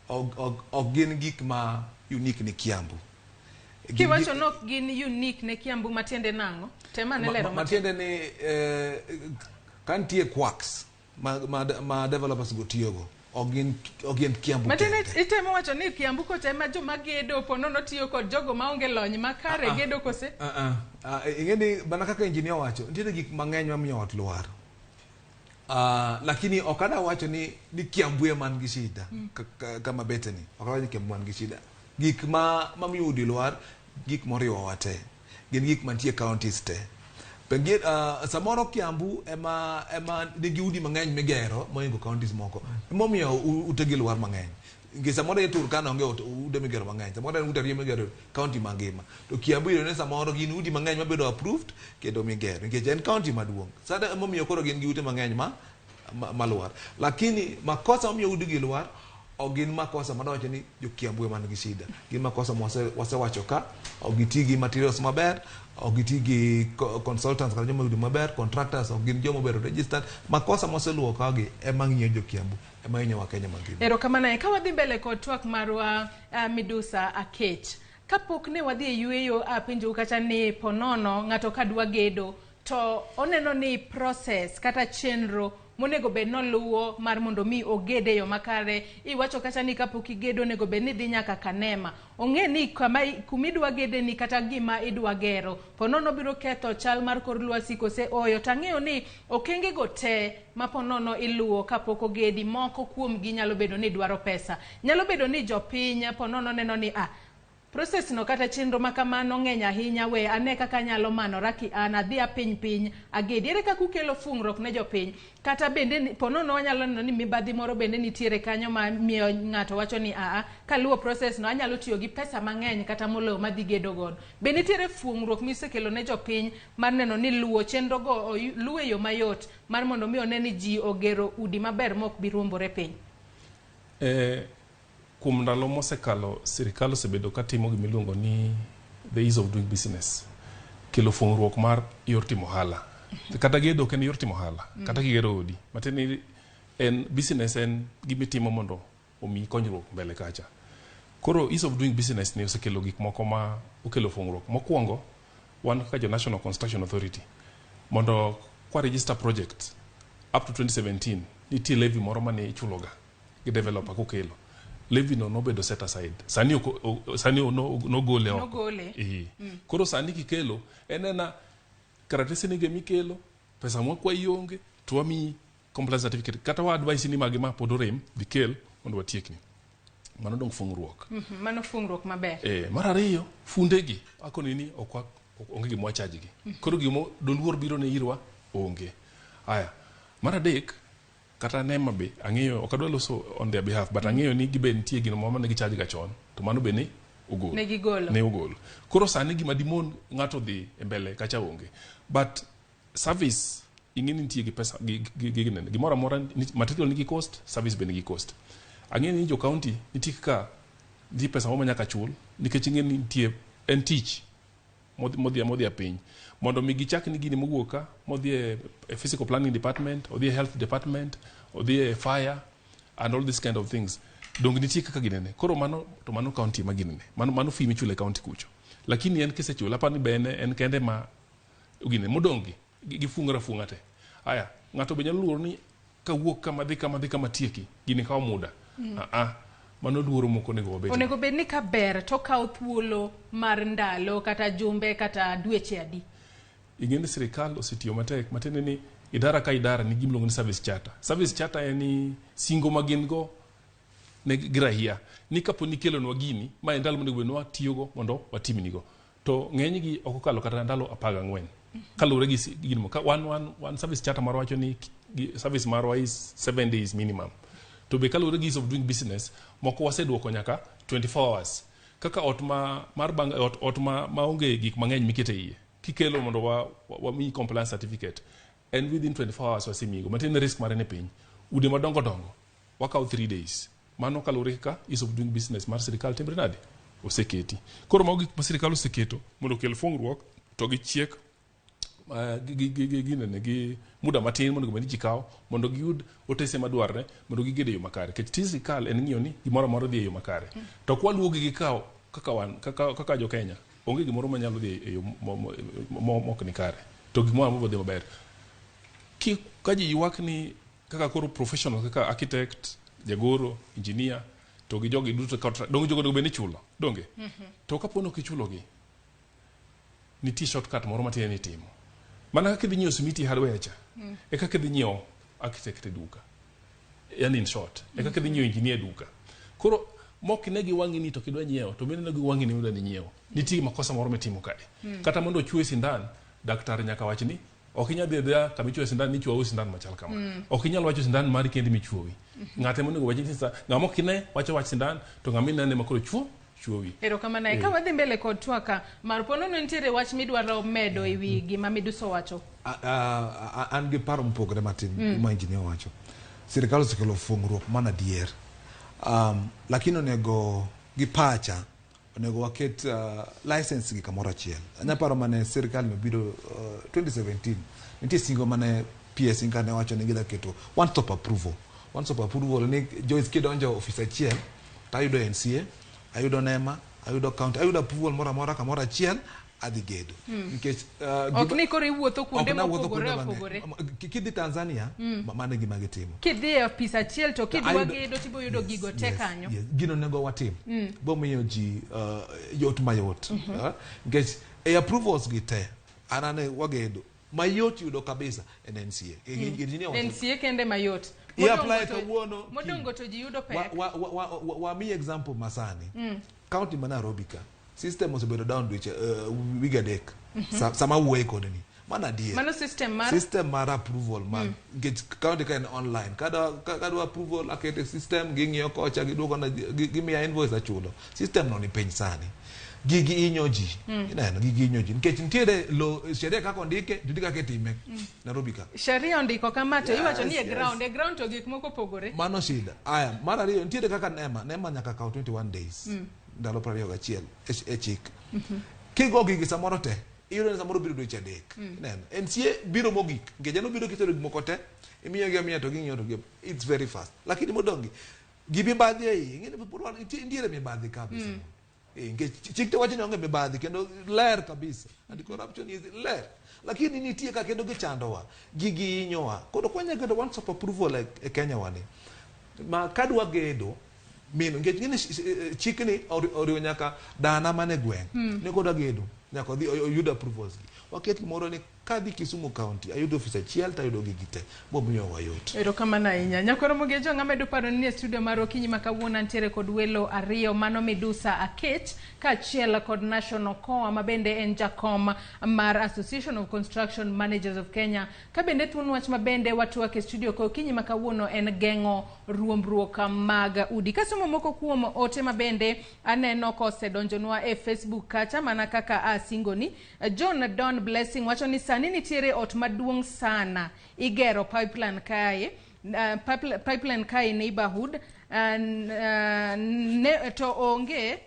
ok gin gik ma unique ni Kiambu. Kiwacho nok gin unique ne Kiambu, matiende nang'o? Tem ane lero matin. Matiende ni ka nitie quacks ma developers go tiyogo ok gin Kiambu Matiende kende. itemo wacho ni Kiambu kocha ema joma gedo ponono tiyo kod jogo maonge lony makare gedo kose? Ah, ah. Ah, ing'e ni mana kaka engineer wacho nitiere gik mang'eny mamiyo ot lwar. Lakini ok ada wacho ni Kiambu ema man gi shida kama beteni ok awach ni Kiambu man gi shida. Gik ma mamiyo udi lwar gik moriwowa te gin gik mantie counties te. Pengine samoro Kiambu ema nigi udi mang'eny migero mohingo counties moko emomiyo utegi lwar mang'eny, nikech samoro e Turkana onge ute migero mang'eny, samoro en ute ariyo migero county mangima, to Kiambu iyudo ni samoro gin udi mang'eny mabedo approved kendo migero nikech en county maduong'. Sasa emomiyo koro gin gi ute mang'eny ma lwar, lakini makosa mamiyo udi gi lwar ok gin makosa madawacho ni jo Kiambu ema nigi shida. Gin makosa wasewacho ka ok giti gi materials maber, ok giti gi consultants kata joma oyudo maber, contractors ok gin joma obedo registered. Makosa moseluwo ka gi ema ng'iyo jo Kiambu, ema hinyowa Kenya mangima. Erokamano. Ka wadhi mbele kod twak marwa, Midusa Akech, kapok ne wadhi e yueyo apenjou kacha ni ponono ng'ato ka dwa gedo to oneno ni process kata chenro monego bed noluwo mar mondo mi oged e yo makare. Iwacho kata ni kapok igedo onego bed ni idhi nyaka Kanema ong'e ni kama kumidwa gede ni kata gima idwa gero ponono biro ketho chal mar kor lwasi kose oyo. Tang'eyo ni okenge go te ma ponono iluwo kapok ogedi, moko kuomgi nyalo bedo ni dwaro pesa, nyalo bedo ni jopiny ponono neno ni ah. Process no kata chenro ma kamano ng'eny ahinya we ane kaka anyalo manora ki an adhi apiny piny agedi. Ere kaka ukelo fungruok ne jopiny? Kata bende ponono wanyalo neno ni mibadhi moro bende nitiere kanyo ma miyo ng'ato wacho ni aa kaluwo process no anyalo tiyo gi pesa mang'eny kata moloyo madhi gedo godo. Be nitiere fuong'ruok misekelo ne jopiny mar neno ni luwo chenro go luwo e yo mayot mar mondo mi one ni ji ogero udi maber mok bi ruombore piny? Kuom ndalo mosekalo, sirikal osebedo katimo gima iluongo ni the ease of doing business. Kelo fuong'ruok mar yor timo ohala. Kata gedo ok en yor timo ohala, kata kigero odi. Matiende ni en business en gima itimo mondo omiyi konyruok mbele kacha. Koro ease of doing business ni osekelo gik moko ma okelo fuong'ruok. Mokwongo, wan kaka jo National Construction Authority, mondo kwa register project up to 2017, nitie levy moro mane ichuloga gi developer kokelo. Levy no nobedo set aside. Sani sani nogole oko. Nogole. Koro sani kikelo, en ena karatese ni mikelo, pesa mwakwayi onge, to wamiyi compliance certificate. Kata wa advice ni magi ma pod orem, dhi kel mondo watiekni. Mano dong fuong'ruok. Mano fuong'ruok maber. Mar ariyo, fundegi, akoni ni ok onge gima wacharge gi. Koro gimo doluor biro ne irwa onge. Aya, mar adek, kata NEMA be ang'eyo, ok adwa loso on their behalf, but ang'eyo ni gibe nitie gino moro mane gicharge ga chon, to mano be ne ogol. Ne gigolo. Ne ogol. Koro sani gima dimon ng'ato dhi e mbele kacha onge. But service ing'e ni nitie gi pesa gi ginene. Gimoro amora material nigi cost, service be nigi cost. Ang'e ni jo county nitie kaka nitie pesa moro ma nyaka chul nikech ing'e ni nitie en tich modhi piny mondo mi gichak ni gini mowuok ka modhi e physical planning department, odhi e health department, odhi e fire and all these kind of things. Dong nitie kaka ginene. Koro mano to mano county ma ginene. Mano fee michulo e county kucho. Lakini en kisechulo apani be en kende ma gine modong' gi gifungore afunga te. Aya, ng'ato be nyalo luoro ni kawuok kama dhi kama dhi kama tieki, gini kawo muda. Mano luoro moko onego wabed. Onego bed ni ka ber to kawo thuolo mar ndalo kata jumbe kata dweche adi? Ing'e ni sirikal osetiyo matek, matiende ni idara ka idara nigi gima iluongo ni service charter. Service charter en ni singo ma gin go ne gi rahia ni kapo ni ikelonwa gini, ma en ndalo monego bed ni watiyogo mondo watimnigo. To ng'enygi ok okalo kata ndalo 14. Kaluwore gi gino, ka wan service charter marwa wacho ni service marwa is 7 days minimum. To be kaluwore gi ease of doing business, moko waseduoko nyaka 24 hours. Kaka ot ma mar bang, ot ma maonge gik mang'eny mikete iye. Kikelo mondo wamiyi compliance certificate, en within 24 hours wasemiyigo. Matiende ni risk mare ni piny. Ude madongo dongo wakawo 3 days. Mano kaluwore kaka ease of doing business mar sirikal timre nade? Oseketi. Koro mago gik ma sirikal oseketo mondo okel fuong'ruok to gi chiek gi muda matin mondo bed ni ji kawo mondo giyud otese madwarre mondo giged e yo makare. Nikech tij sirikal en ng'iyo ni gimoro amora dhi e yo makare. To kwa luwo gi gikawo kaka wan kaka jo Kenya, onge gimoro manyalo dhi e yo mok ni kare. To gimoro amora dhi maber. Ka ji ywak ni kaka koro professional kaka architect, jagoro, engineer to gi jogi duto donge jogo onego bed ni ichulo, donge? To kapo ni ok ichulogi, nitie shortcut moro matin ni itimo. Mana kaka idhi nyiewo simiti hardware cha, e kaka idhi nyiewo architect e duka. Yani in short, e kaka idhi nyiewo engineer e duka. Koro mok ine gi wang'i ni to kidwa nyiewo, to mineno gi wang'i ni idwa ni nyiewo. Nitie makosa moro mitimo kae. Kata mondo ochwe sindan, daktari nyaka wach ni ok inyal dhi adhiya kama ichwoyo sindan ni ichwowi sindan machal kama. Ok inyal wacho sindan mari kendi michwowi. Ng'ate monego wach ni ng'ama ok ine wacho wach sindan to ng'ama inene ema koro chwowi. Erokamano. Ka wadhi mbele kod twaka mar ponono nitiere wach midwaro medo e wi gima Miduso wacho. An gi paro mopogore matin ma engineer wacho. Sirikal osekelo fuong'ruok mana adier. Lakini onego gi pacha onego waket license gi kamoro achiel. Anya paro mane sirikal nobiro 2017 nitie singo mane PS Inga ne wacho ni gidwa keto one stop approval. One stop approval ni Joyce kidonjo ofis achiel to ayudo NCA, ayudo NEMA, ayudo county, ayudo approval moro amora kamoro achiel adhi gedo. Nikech ok ni koro iwuotho kuonde mopogore opogore. Kidhi Tanzania, mano e gima gitimo. Kidhi e ofis achiel to kidwa gedo tibo yudo gigo te kanyo. Gino onego watim. Bo miyo ji yot mayot. Nikech e approvals gi te, an ane wagedo mayot yudo kabisa en NCA. NCA kende mayot. I-apply kawuono. Modongo to ji yudo pek. Wamiyi example masani. County ma Nairobi ka. System osebedo down dweche wige 3. Sama wuoye kode ni. Mano adier. Mano system mar? System mar approval mar nikech county ka en online. Kadwa approval akete system, ging'iyo kocha, giduoko na, gimiya invoice achulo. System no ni piny sani. Gigi inyo ji. Ineno, gigi inyo ji. Nikech nitiere lo sheria kaka ondike, to nitie kaka itime. Nairobi ka. Sheria ondiko kama to iwacho ni e Yes. ground, e ground to gik moko opogore. Mano shida. Aya, mar ariyo nitiere kaka NEMA, NEMA nyaka kaw 21 days. Ndalo 21 e chik. Kigo gigi samoro te, iyudo ni samoro biro dweche 3. Ineno, NCA biro mogik. Nikech en obiro kitero gik moko te, imiyogi amiya to ging'iyo to gi, it's very fast. Lakini modong' gi, gimibadhi e iye, ing'e ni pod wan, nitiere mibadhi kabisa. Nikech chik to wacho ni onge mibadhi kendo ler kabisa. Anti-corruption is ler. Lakini nitie ka kendo gichandowa, gigi hinyowa. Koro kwanya keto one stop approval e Kenya wani. Ma kadwa gedo, min nikech ng'eni chikni oriwo nyaka dana mane gweng'. Ni kodwa gedo, nyaka odhi oyud approvals gi. Waket gimoro ni kadhi Kisumu County, ayudo ofis achiel to ayudo gigi te. Bomiyo wayot. Erokamano ahinya. Nyakwar Mogejo, ng'amedo paro ni e studio mar okinyi ma kawuono antiere kod welo ariyo, mano Midusa Akech kaachiel kod National Koa ma bende en jakom mar Association of Construction Managers of Kenya. Ka bende thuon wach ma bende watwak e studio ka okinyi ma kawuono en geng'o ruombruok mag udi. Kasomo moko kuom ote ma bende aneno kosedonjonwa e Facebook kacha mana kaka asingoni. John Don Blessing wacho ni sani nitiere ot maduong' sana igero pipeline kae, pipeline kae neighborhood, ne, to onge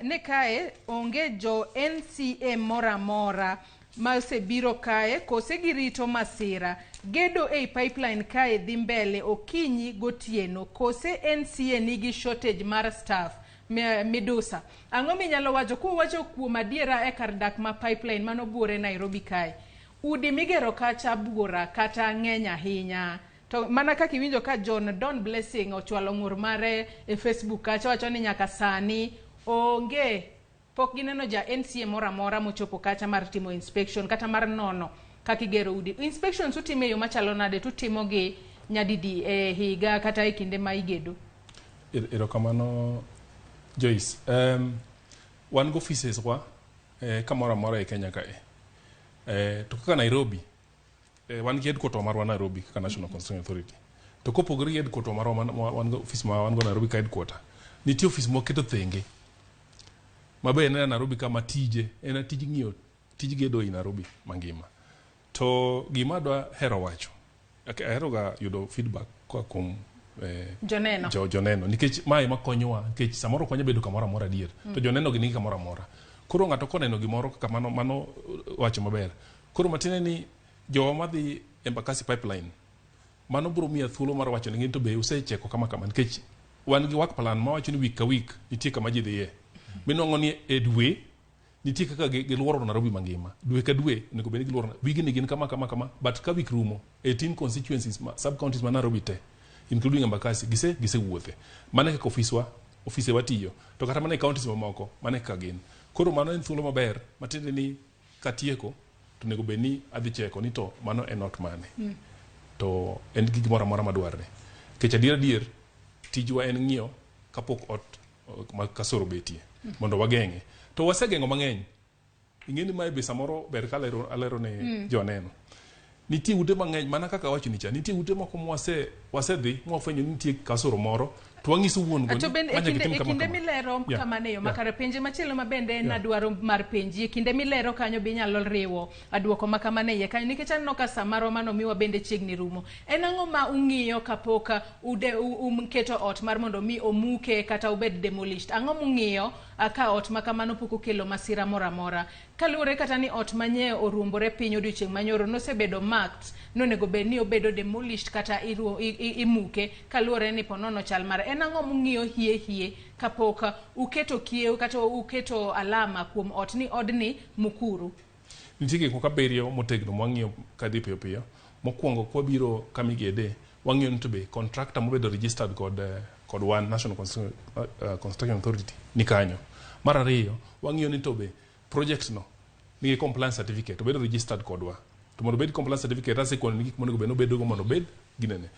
ne kae onge jo NCA mora mora ma osebiro kae kose girito masira. Gedo ei pipeline kae dhi mbele okinyi gotieno kose NCA nigi shortage mar staff. Midusa, ang'o minyalo wacho kuwacho kuom adiera e kar dak ma pipeline mano buore Nairobi kae? Udi migero kacha buora kata ng'eny ahinya. To mana kaka iwinjo ka John Don Blessing ochwalo ng'ur mare e Facebook kacha, wacho ni nyaka sani onge pok gineno ja NCA moro amora mochopo kacha mar timo inspection kata mar nono kaka igero udi. Inspections utimo e yo machalo nade tutimo gi nyadidi e higa kata e kinde ma igedo? Erokamano Joyce. Wan go offices wa kamoro amora e Kenya kae. To kaka Nairobi, wan gi headquarter marwa Nairobi kaka National Construction Authority. To kopogore gi headquarter marwa wan go office ma wan go Nairobi ka headquarter, nitie office mwaketo thenge. Mabe en e Nairobi kama tije, en tij ng'iyo tij gedo ei Nairobi mangima. To gima adwa hero wacho, ahero ga yudo feedback koa kuom joneno. Joneno nikech mae ema konyowa, nikech samoro ok wanyal bedo kamoro amora adier, to joneno gi nigi kamoro amora. Koro ng'ato koneno gimoro kaka mano wacho maber. Koro matiende ni jowa madhi Embakasi pipeline, mano biro miya thuolo mar wacho ni gin to be usecheko kama kama, nikech wan gi work plan mawacho ni week ka week nitie kama ji dhiye. Minwang'o ni e dwe nitie kaka giluoro Nairobi mangima. Dwe ka dwe onego bed ni giluoro wigni gin kama kama kama, but ka week rumo 18 constituencies ma, sub counties ma Nairobi te including Embakasi gise wuothe. Mano e kaka ofise wa tiyo. To kata mana e counties mamoko mano e kaka gin. Koro mano en thuolo maber matiende ni katieko to onego bed ni adhi cheko ni to mano en ot mane. To en gi gimoro amora madwarre. Nikech adier tijwa en ng'iyo kapok ot ma kasoro betie mondo wageng'e. To wasegeng'o mang'eny. Ing'e ni mae be samoro ber ka alero ne joneno. Nitie ute mang'eny mana kaka awacho ni cha, nitie ute moko wasedhi mwafwenyo ni nitie kasoro moro to wang'iso wuon go To ni bende ma nyaka itim kama kinde kama. milero kamano e yo makare, penje machielo ma bende nadwaro mar penji, e kinde milero kanyo be inyalo riwo duoko ma kamano e iye kanyo, nikech aneno ka sa marwa mano miwa bende chiegni rumo. En ang'o ma ung'iyo kapok uketo ot mar mondo mi omuke kata obed demolished? Ang'o mung'iyo ka ot ma kamano pok okelo masira moro amora? Kaluwore kata ni ot manye oruombore piny odiochieng' manyoro nosebedo marked, nonego bed ni obedo demolished kata imuke kaluwore ni ponono chal mare. En ang'o mung'iyo hie kapok uketo kiew kata uketo alama kuom ot ni odni mukuru? Nitie gik moko abiriyo motegno mwang'iyo kadhi piyo piyo. Mokwongo kwabiro kamigede, wang'iyo ni to be contractor mobedo registered kod wan National Construction Authority ni kanyo. Mar ariyo, wang'iyo ni to be project no nigi compliance certificate, obedo registered kodwa. To mondo obed compliance certificate, asekoni ni gik monego bed ni obedogo mondo obed ginene.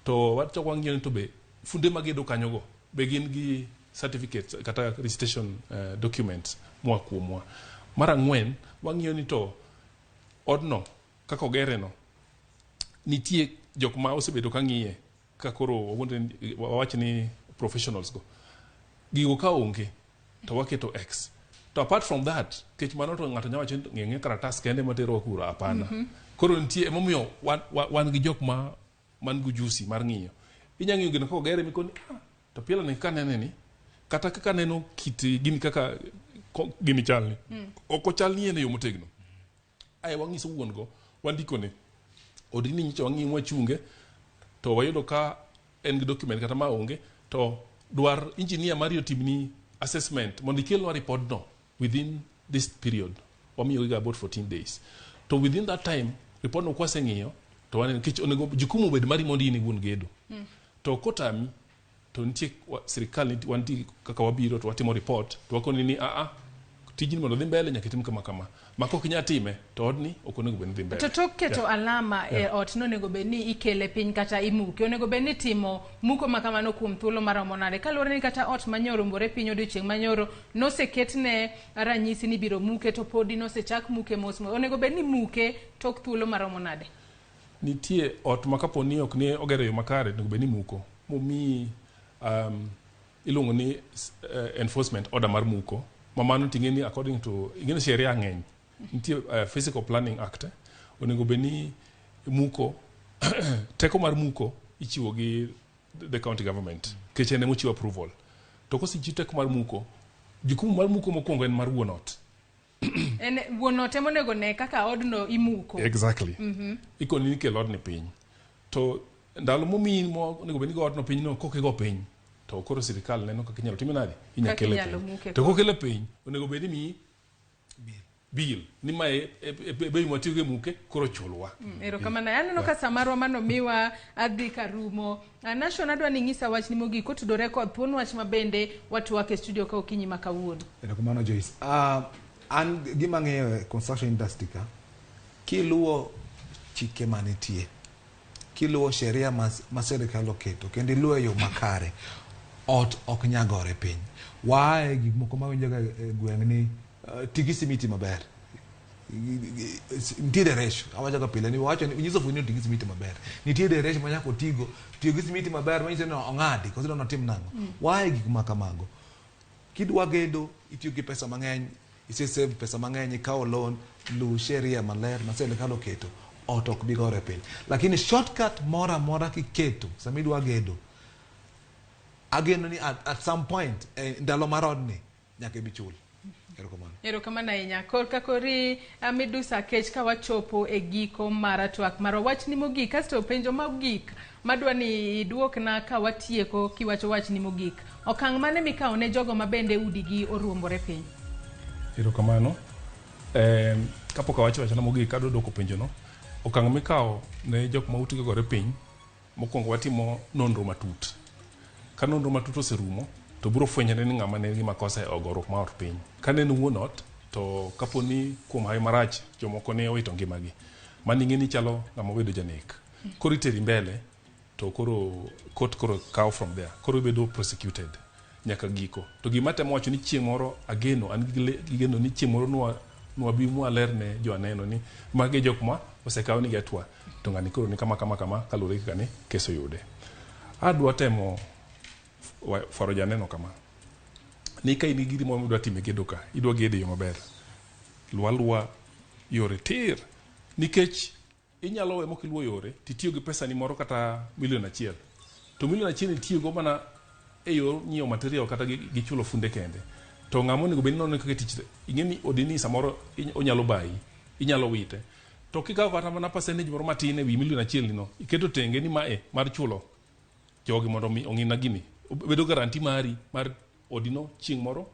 To wachako wang'iyo ni to be funde magedo kanyogo be gin gi certificates kata registration documents moa kuomwa. Mar ang'wen, wang'iyo ni to odno kaka ogere no nitie jok ma osebedo ka ng'iye ka koro wawach ni professionals go gigo ka onge to waketo x. To apart from that, kech mano to ng'ato nyalo wacho ni ng'e karatas kende materowa kuro, hapana. Koro nitie emomiyo wan gi jok ma man gi ujusi mar ng'iyo. Inya ng'iyo gino kaka ogere mikoni, ah, to pielo ni kanene ni kata kaka neno kit gini kaka gini chalni. Ok ochal ni en e yo motegno. Ae wang'iso wuon go, wandikone. Odni nyocha wang'iyo mwachunge, to wayudo ka en gi document kata ma onge, to dwar engineer mari otimni assessment mondo ikelnwa report no within this period. Wamiyo giga about 14 days. To within that time, report no kwaseng'iyo, to waneno nikech onego jukumu obed mari mondo in iwuon gedo. To kotami, to nitie sirikal wantie kaka wabiro to watimo report to wakoni ni a tijni mondo dhi mbele nyaka itim kama kama. Ma kok inyal time to odni ok onego bed ni dhi mbele. To tok keto alama e ot nonego bed ni ikele piny kata imuke. Onego bed ni timo muko ma kamano kuom thuolo maromo nade? Kaluwore ni kata ot manyoro oruombore piny odiochieng' manyoro noseketne ranyisi ni ibiro muke to podi nosechak muke mos mos. Onego bed ni muke tok thuolo maromo nade? Nitie ot ma kapo ni ok ni ogero e yo makare onego bed ni imuko. Momiyi iluongo ni enforcement order mar muko. Ma mano ting'e ni according to ing'e ni sheria ng'eny. Nitie Physical Planning Act onego bed ni muko teko mar muko ichiwo gi the county government nikech en ema ochiwo approval. To kosechiw teko mar muko, jukumu mar muko mokwongo en mar wuon ot. En wuon ot ema onego ne kaka odno imuko. Exactly. Ikoni ni kel odni piny. To ndalo momiyi onego bed ni igo odno piny no kok igo piny to koro sirikal neno kaka inyalo time nade? Inyalo Kaka kele inyalo piny. muke To koro. kokele piny, onego bed ni miyi bill ni mae e bei mwatiyogo e muke koro chulwa. Erokamano. Aneno ka samarwa manomiwa adhi karumo. Nashon adwa ni ing'isa wachni mogik kotudore kod thuon wach ma bende watwak e studio ka okinyi ma kawuono. Erokamano Joyce. An gima ang'eyo e construction industry ka, kiluwo chike manitie, kiluwo sheria ma sirikal oketo, kendo iluwo e yo makare, ot ok nyagore piny. Waaye gik moko mawinjo ga e gweng' ni ti gi simiti maber. Nitie ratio, awacho ga pile ni wacho ni nyiso fundi ni oti gi simiti maber. Nitie ratio ma nyaka otigo, tiyo gi simiti maber manyiso ni ong'adi, koso idwa notim nang'o. Waaye gik ma kamago. Kidwa gedo, itiyo gi pesa mang'eny, ise save pesa mang'eny, ikawo loan, luw sheria maler ma sirikal oketo, ot ok bi gore piny. Lakini shortcut moro amora kiketo sama idwa gedo, ageno ni at some point, ndalo mar odni, nyaka ibi chul. Erokamano. Erokamano ahinya. Korka kori Midusa kech ka wachopo e giko mar twak marwa. Wachni mogik, kasto penjo mogik madwa ni iduokna ka watieko kiwacho wachni mogik. Okang' mane mikawo ne jogo ma bende udigi oruombore piny? Erokamano. Kapok awacho wachna mogik, adwa duoko penjono. Okang' mikawo ne jok ma utegi ogore piny, mokwongo watimo nonro matut. Ka nonro matut oserumo, to biro fwenyore ni ng'ama ne nigi makosa e goruok mar ot piny. Ka ne en wuon ot, to kapo ni kuom hawi marach, jomoko ne owito ngimagi. Mano ing'e ni chalo ng'ama obedo janek. Koro iteri mbele, to koro court koro kawo from there. Koro ibedo prosecuted nyaka giko. To gima atemo wacho ni chieng' moro ageno, an gi geno ni chieng' moro nwabi mwaler ne joaneno ni magi e jok ma osekaw nigi hatua, to ng'ani koro ni kama kama kama kaluwore gi kaka ne kes oyude. Adwa temo fwaro janeno kama, ni ka in gi giri moro midwa timo e gedo ka, idwa gedo e yo maber, luw aluwa yore tir, nikech inyalo we mok iluwo yore titiyo gi pesani moro kata milion 1, to milion 1 itiyogo mana e yor nyiewo material kata gi chulo funde kende. To ng'ama onego bed ni nono kaka tich, ing'e ni odini samoro onyalo bayi, inyalo wite. To kikawo kata mana percentage moro matin e wi milion 1 no, iketo tenge ni mae mar chulo jogi mondo mi ong'ina gini, bedo guarantee mari mar odino chieng' moro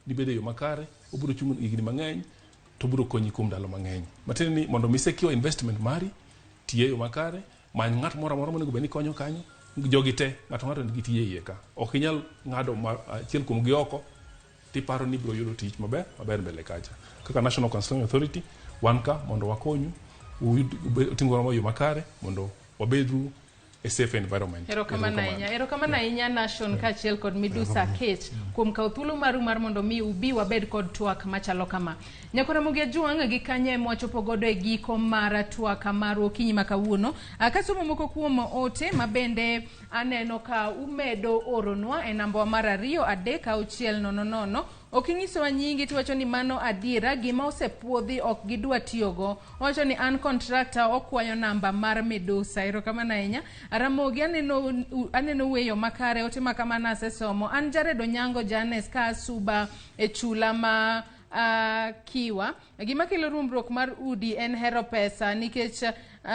nibedo e yo makare, obiro chung' higni mang'eny, to obiro konyi kuom ndalo mang'eny. Matiende ni mondo mi secure investment mari, tiye e yo makare, many ng'at moro amora monego bed ni konyo kanyo, jogi te, ng'ato ng'ato nigi tije iye ka. Ok inyal ng'ado achiel kuom gi oko, tiparo ni ibiro yudo tich maber, maber mbele kacha. Kaka National Construction Authority, wan ka mondo wakonyu, utim gimoro e yo makare, mondo wabedru a safe environment. Erokamano ahinya. Erokamano ahinya Nation kaachiel kod Midusa Kech kuom kawo thuolo maru mar mondo mi ubi wabed kod twak machalo kama. Nyakora Ramogi Ajwang' gi kanye ema wachopo godo e giko mar twak marwa okinyi ma kawuono. Kasomo moko kuom ote ma bende aneno ka umedo oronwa e namba mar 2 3 6 0 0. Ok inyisowa nyingi tiwacho ni mano adiera, gima osepuodhi ok gidwa tiyogo. Owacho ni an contractor okwayo namba mar Midusa. Erokamano ahinya. Ramogi aneno weyo makare, ote ma kamano asesomo. An Jared Onyango Janes ka asuba e chula ma Kiwa. Gima kelo ruombruok mar udi en hero pesa nikech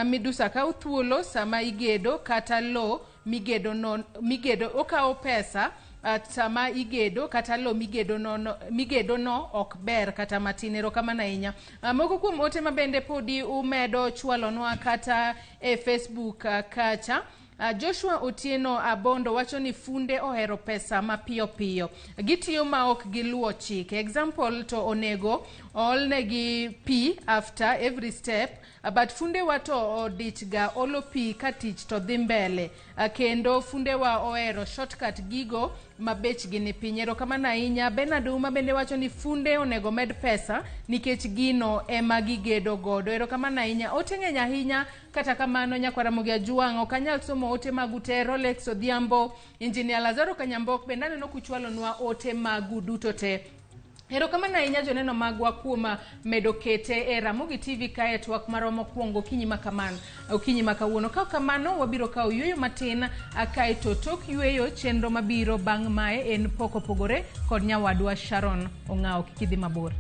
Midusa kawo thuolo sama igedo kata lo migedo no, migedo okawo pesa sama igedo kata lo migedo no ok ber kata matin. Erokamano ahinya. Moko kuom ote ma bende podi umedo chwalonwa kata e Facebook kacha. Joshua Otieno Abondo wacho ni funde ohero pesa mapiyo piyo, gitiyo ma ok giluwo chike. Example to onego oolnegi pi after every step, but fundewa to odichga olo pi ka tich to dhi mbele. Kendo fundewa ohero shortcut gigo ma bechgi ni piny. Erokamano ahinya. Bernard Uma bende wacho ni funde onego med pesa nikech gino ema gigedo godo. Erokamano ahinya. Ote ng'eny ahinya, kata kamano nyakwar Ramogi Ajwang' ok anyal somo ote magu te. Rolex Odhiambo, Engineer Lazaro Kanyambok bende aneno kuchwalonwa ote magu duto te. Erokamano ahinya joneno magwa kuom medo kete e Ramogi TV kae twak marwa mokwongo okinyi ma kamano, okinyi ma kawuono. Ka kamano wabiro kawo yueyo matin, kaeto tok yueyo chenro mabiro bang' mae en pok opogore kod nyawadwa Sharon Ong'awo. Kik idhi mabor.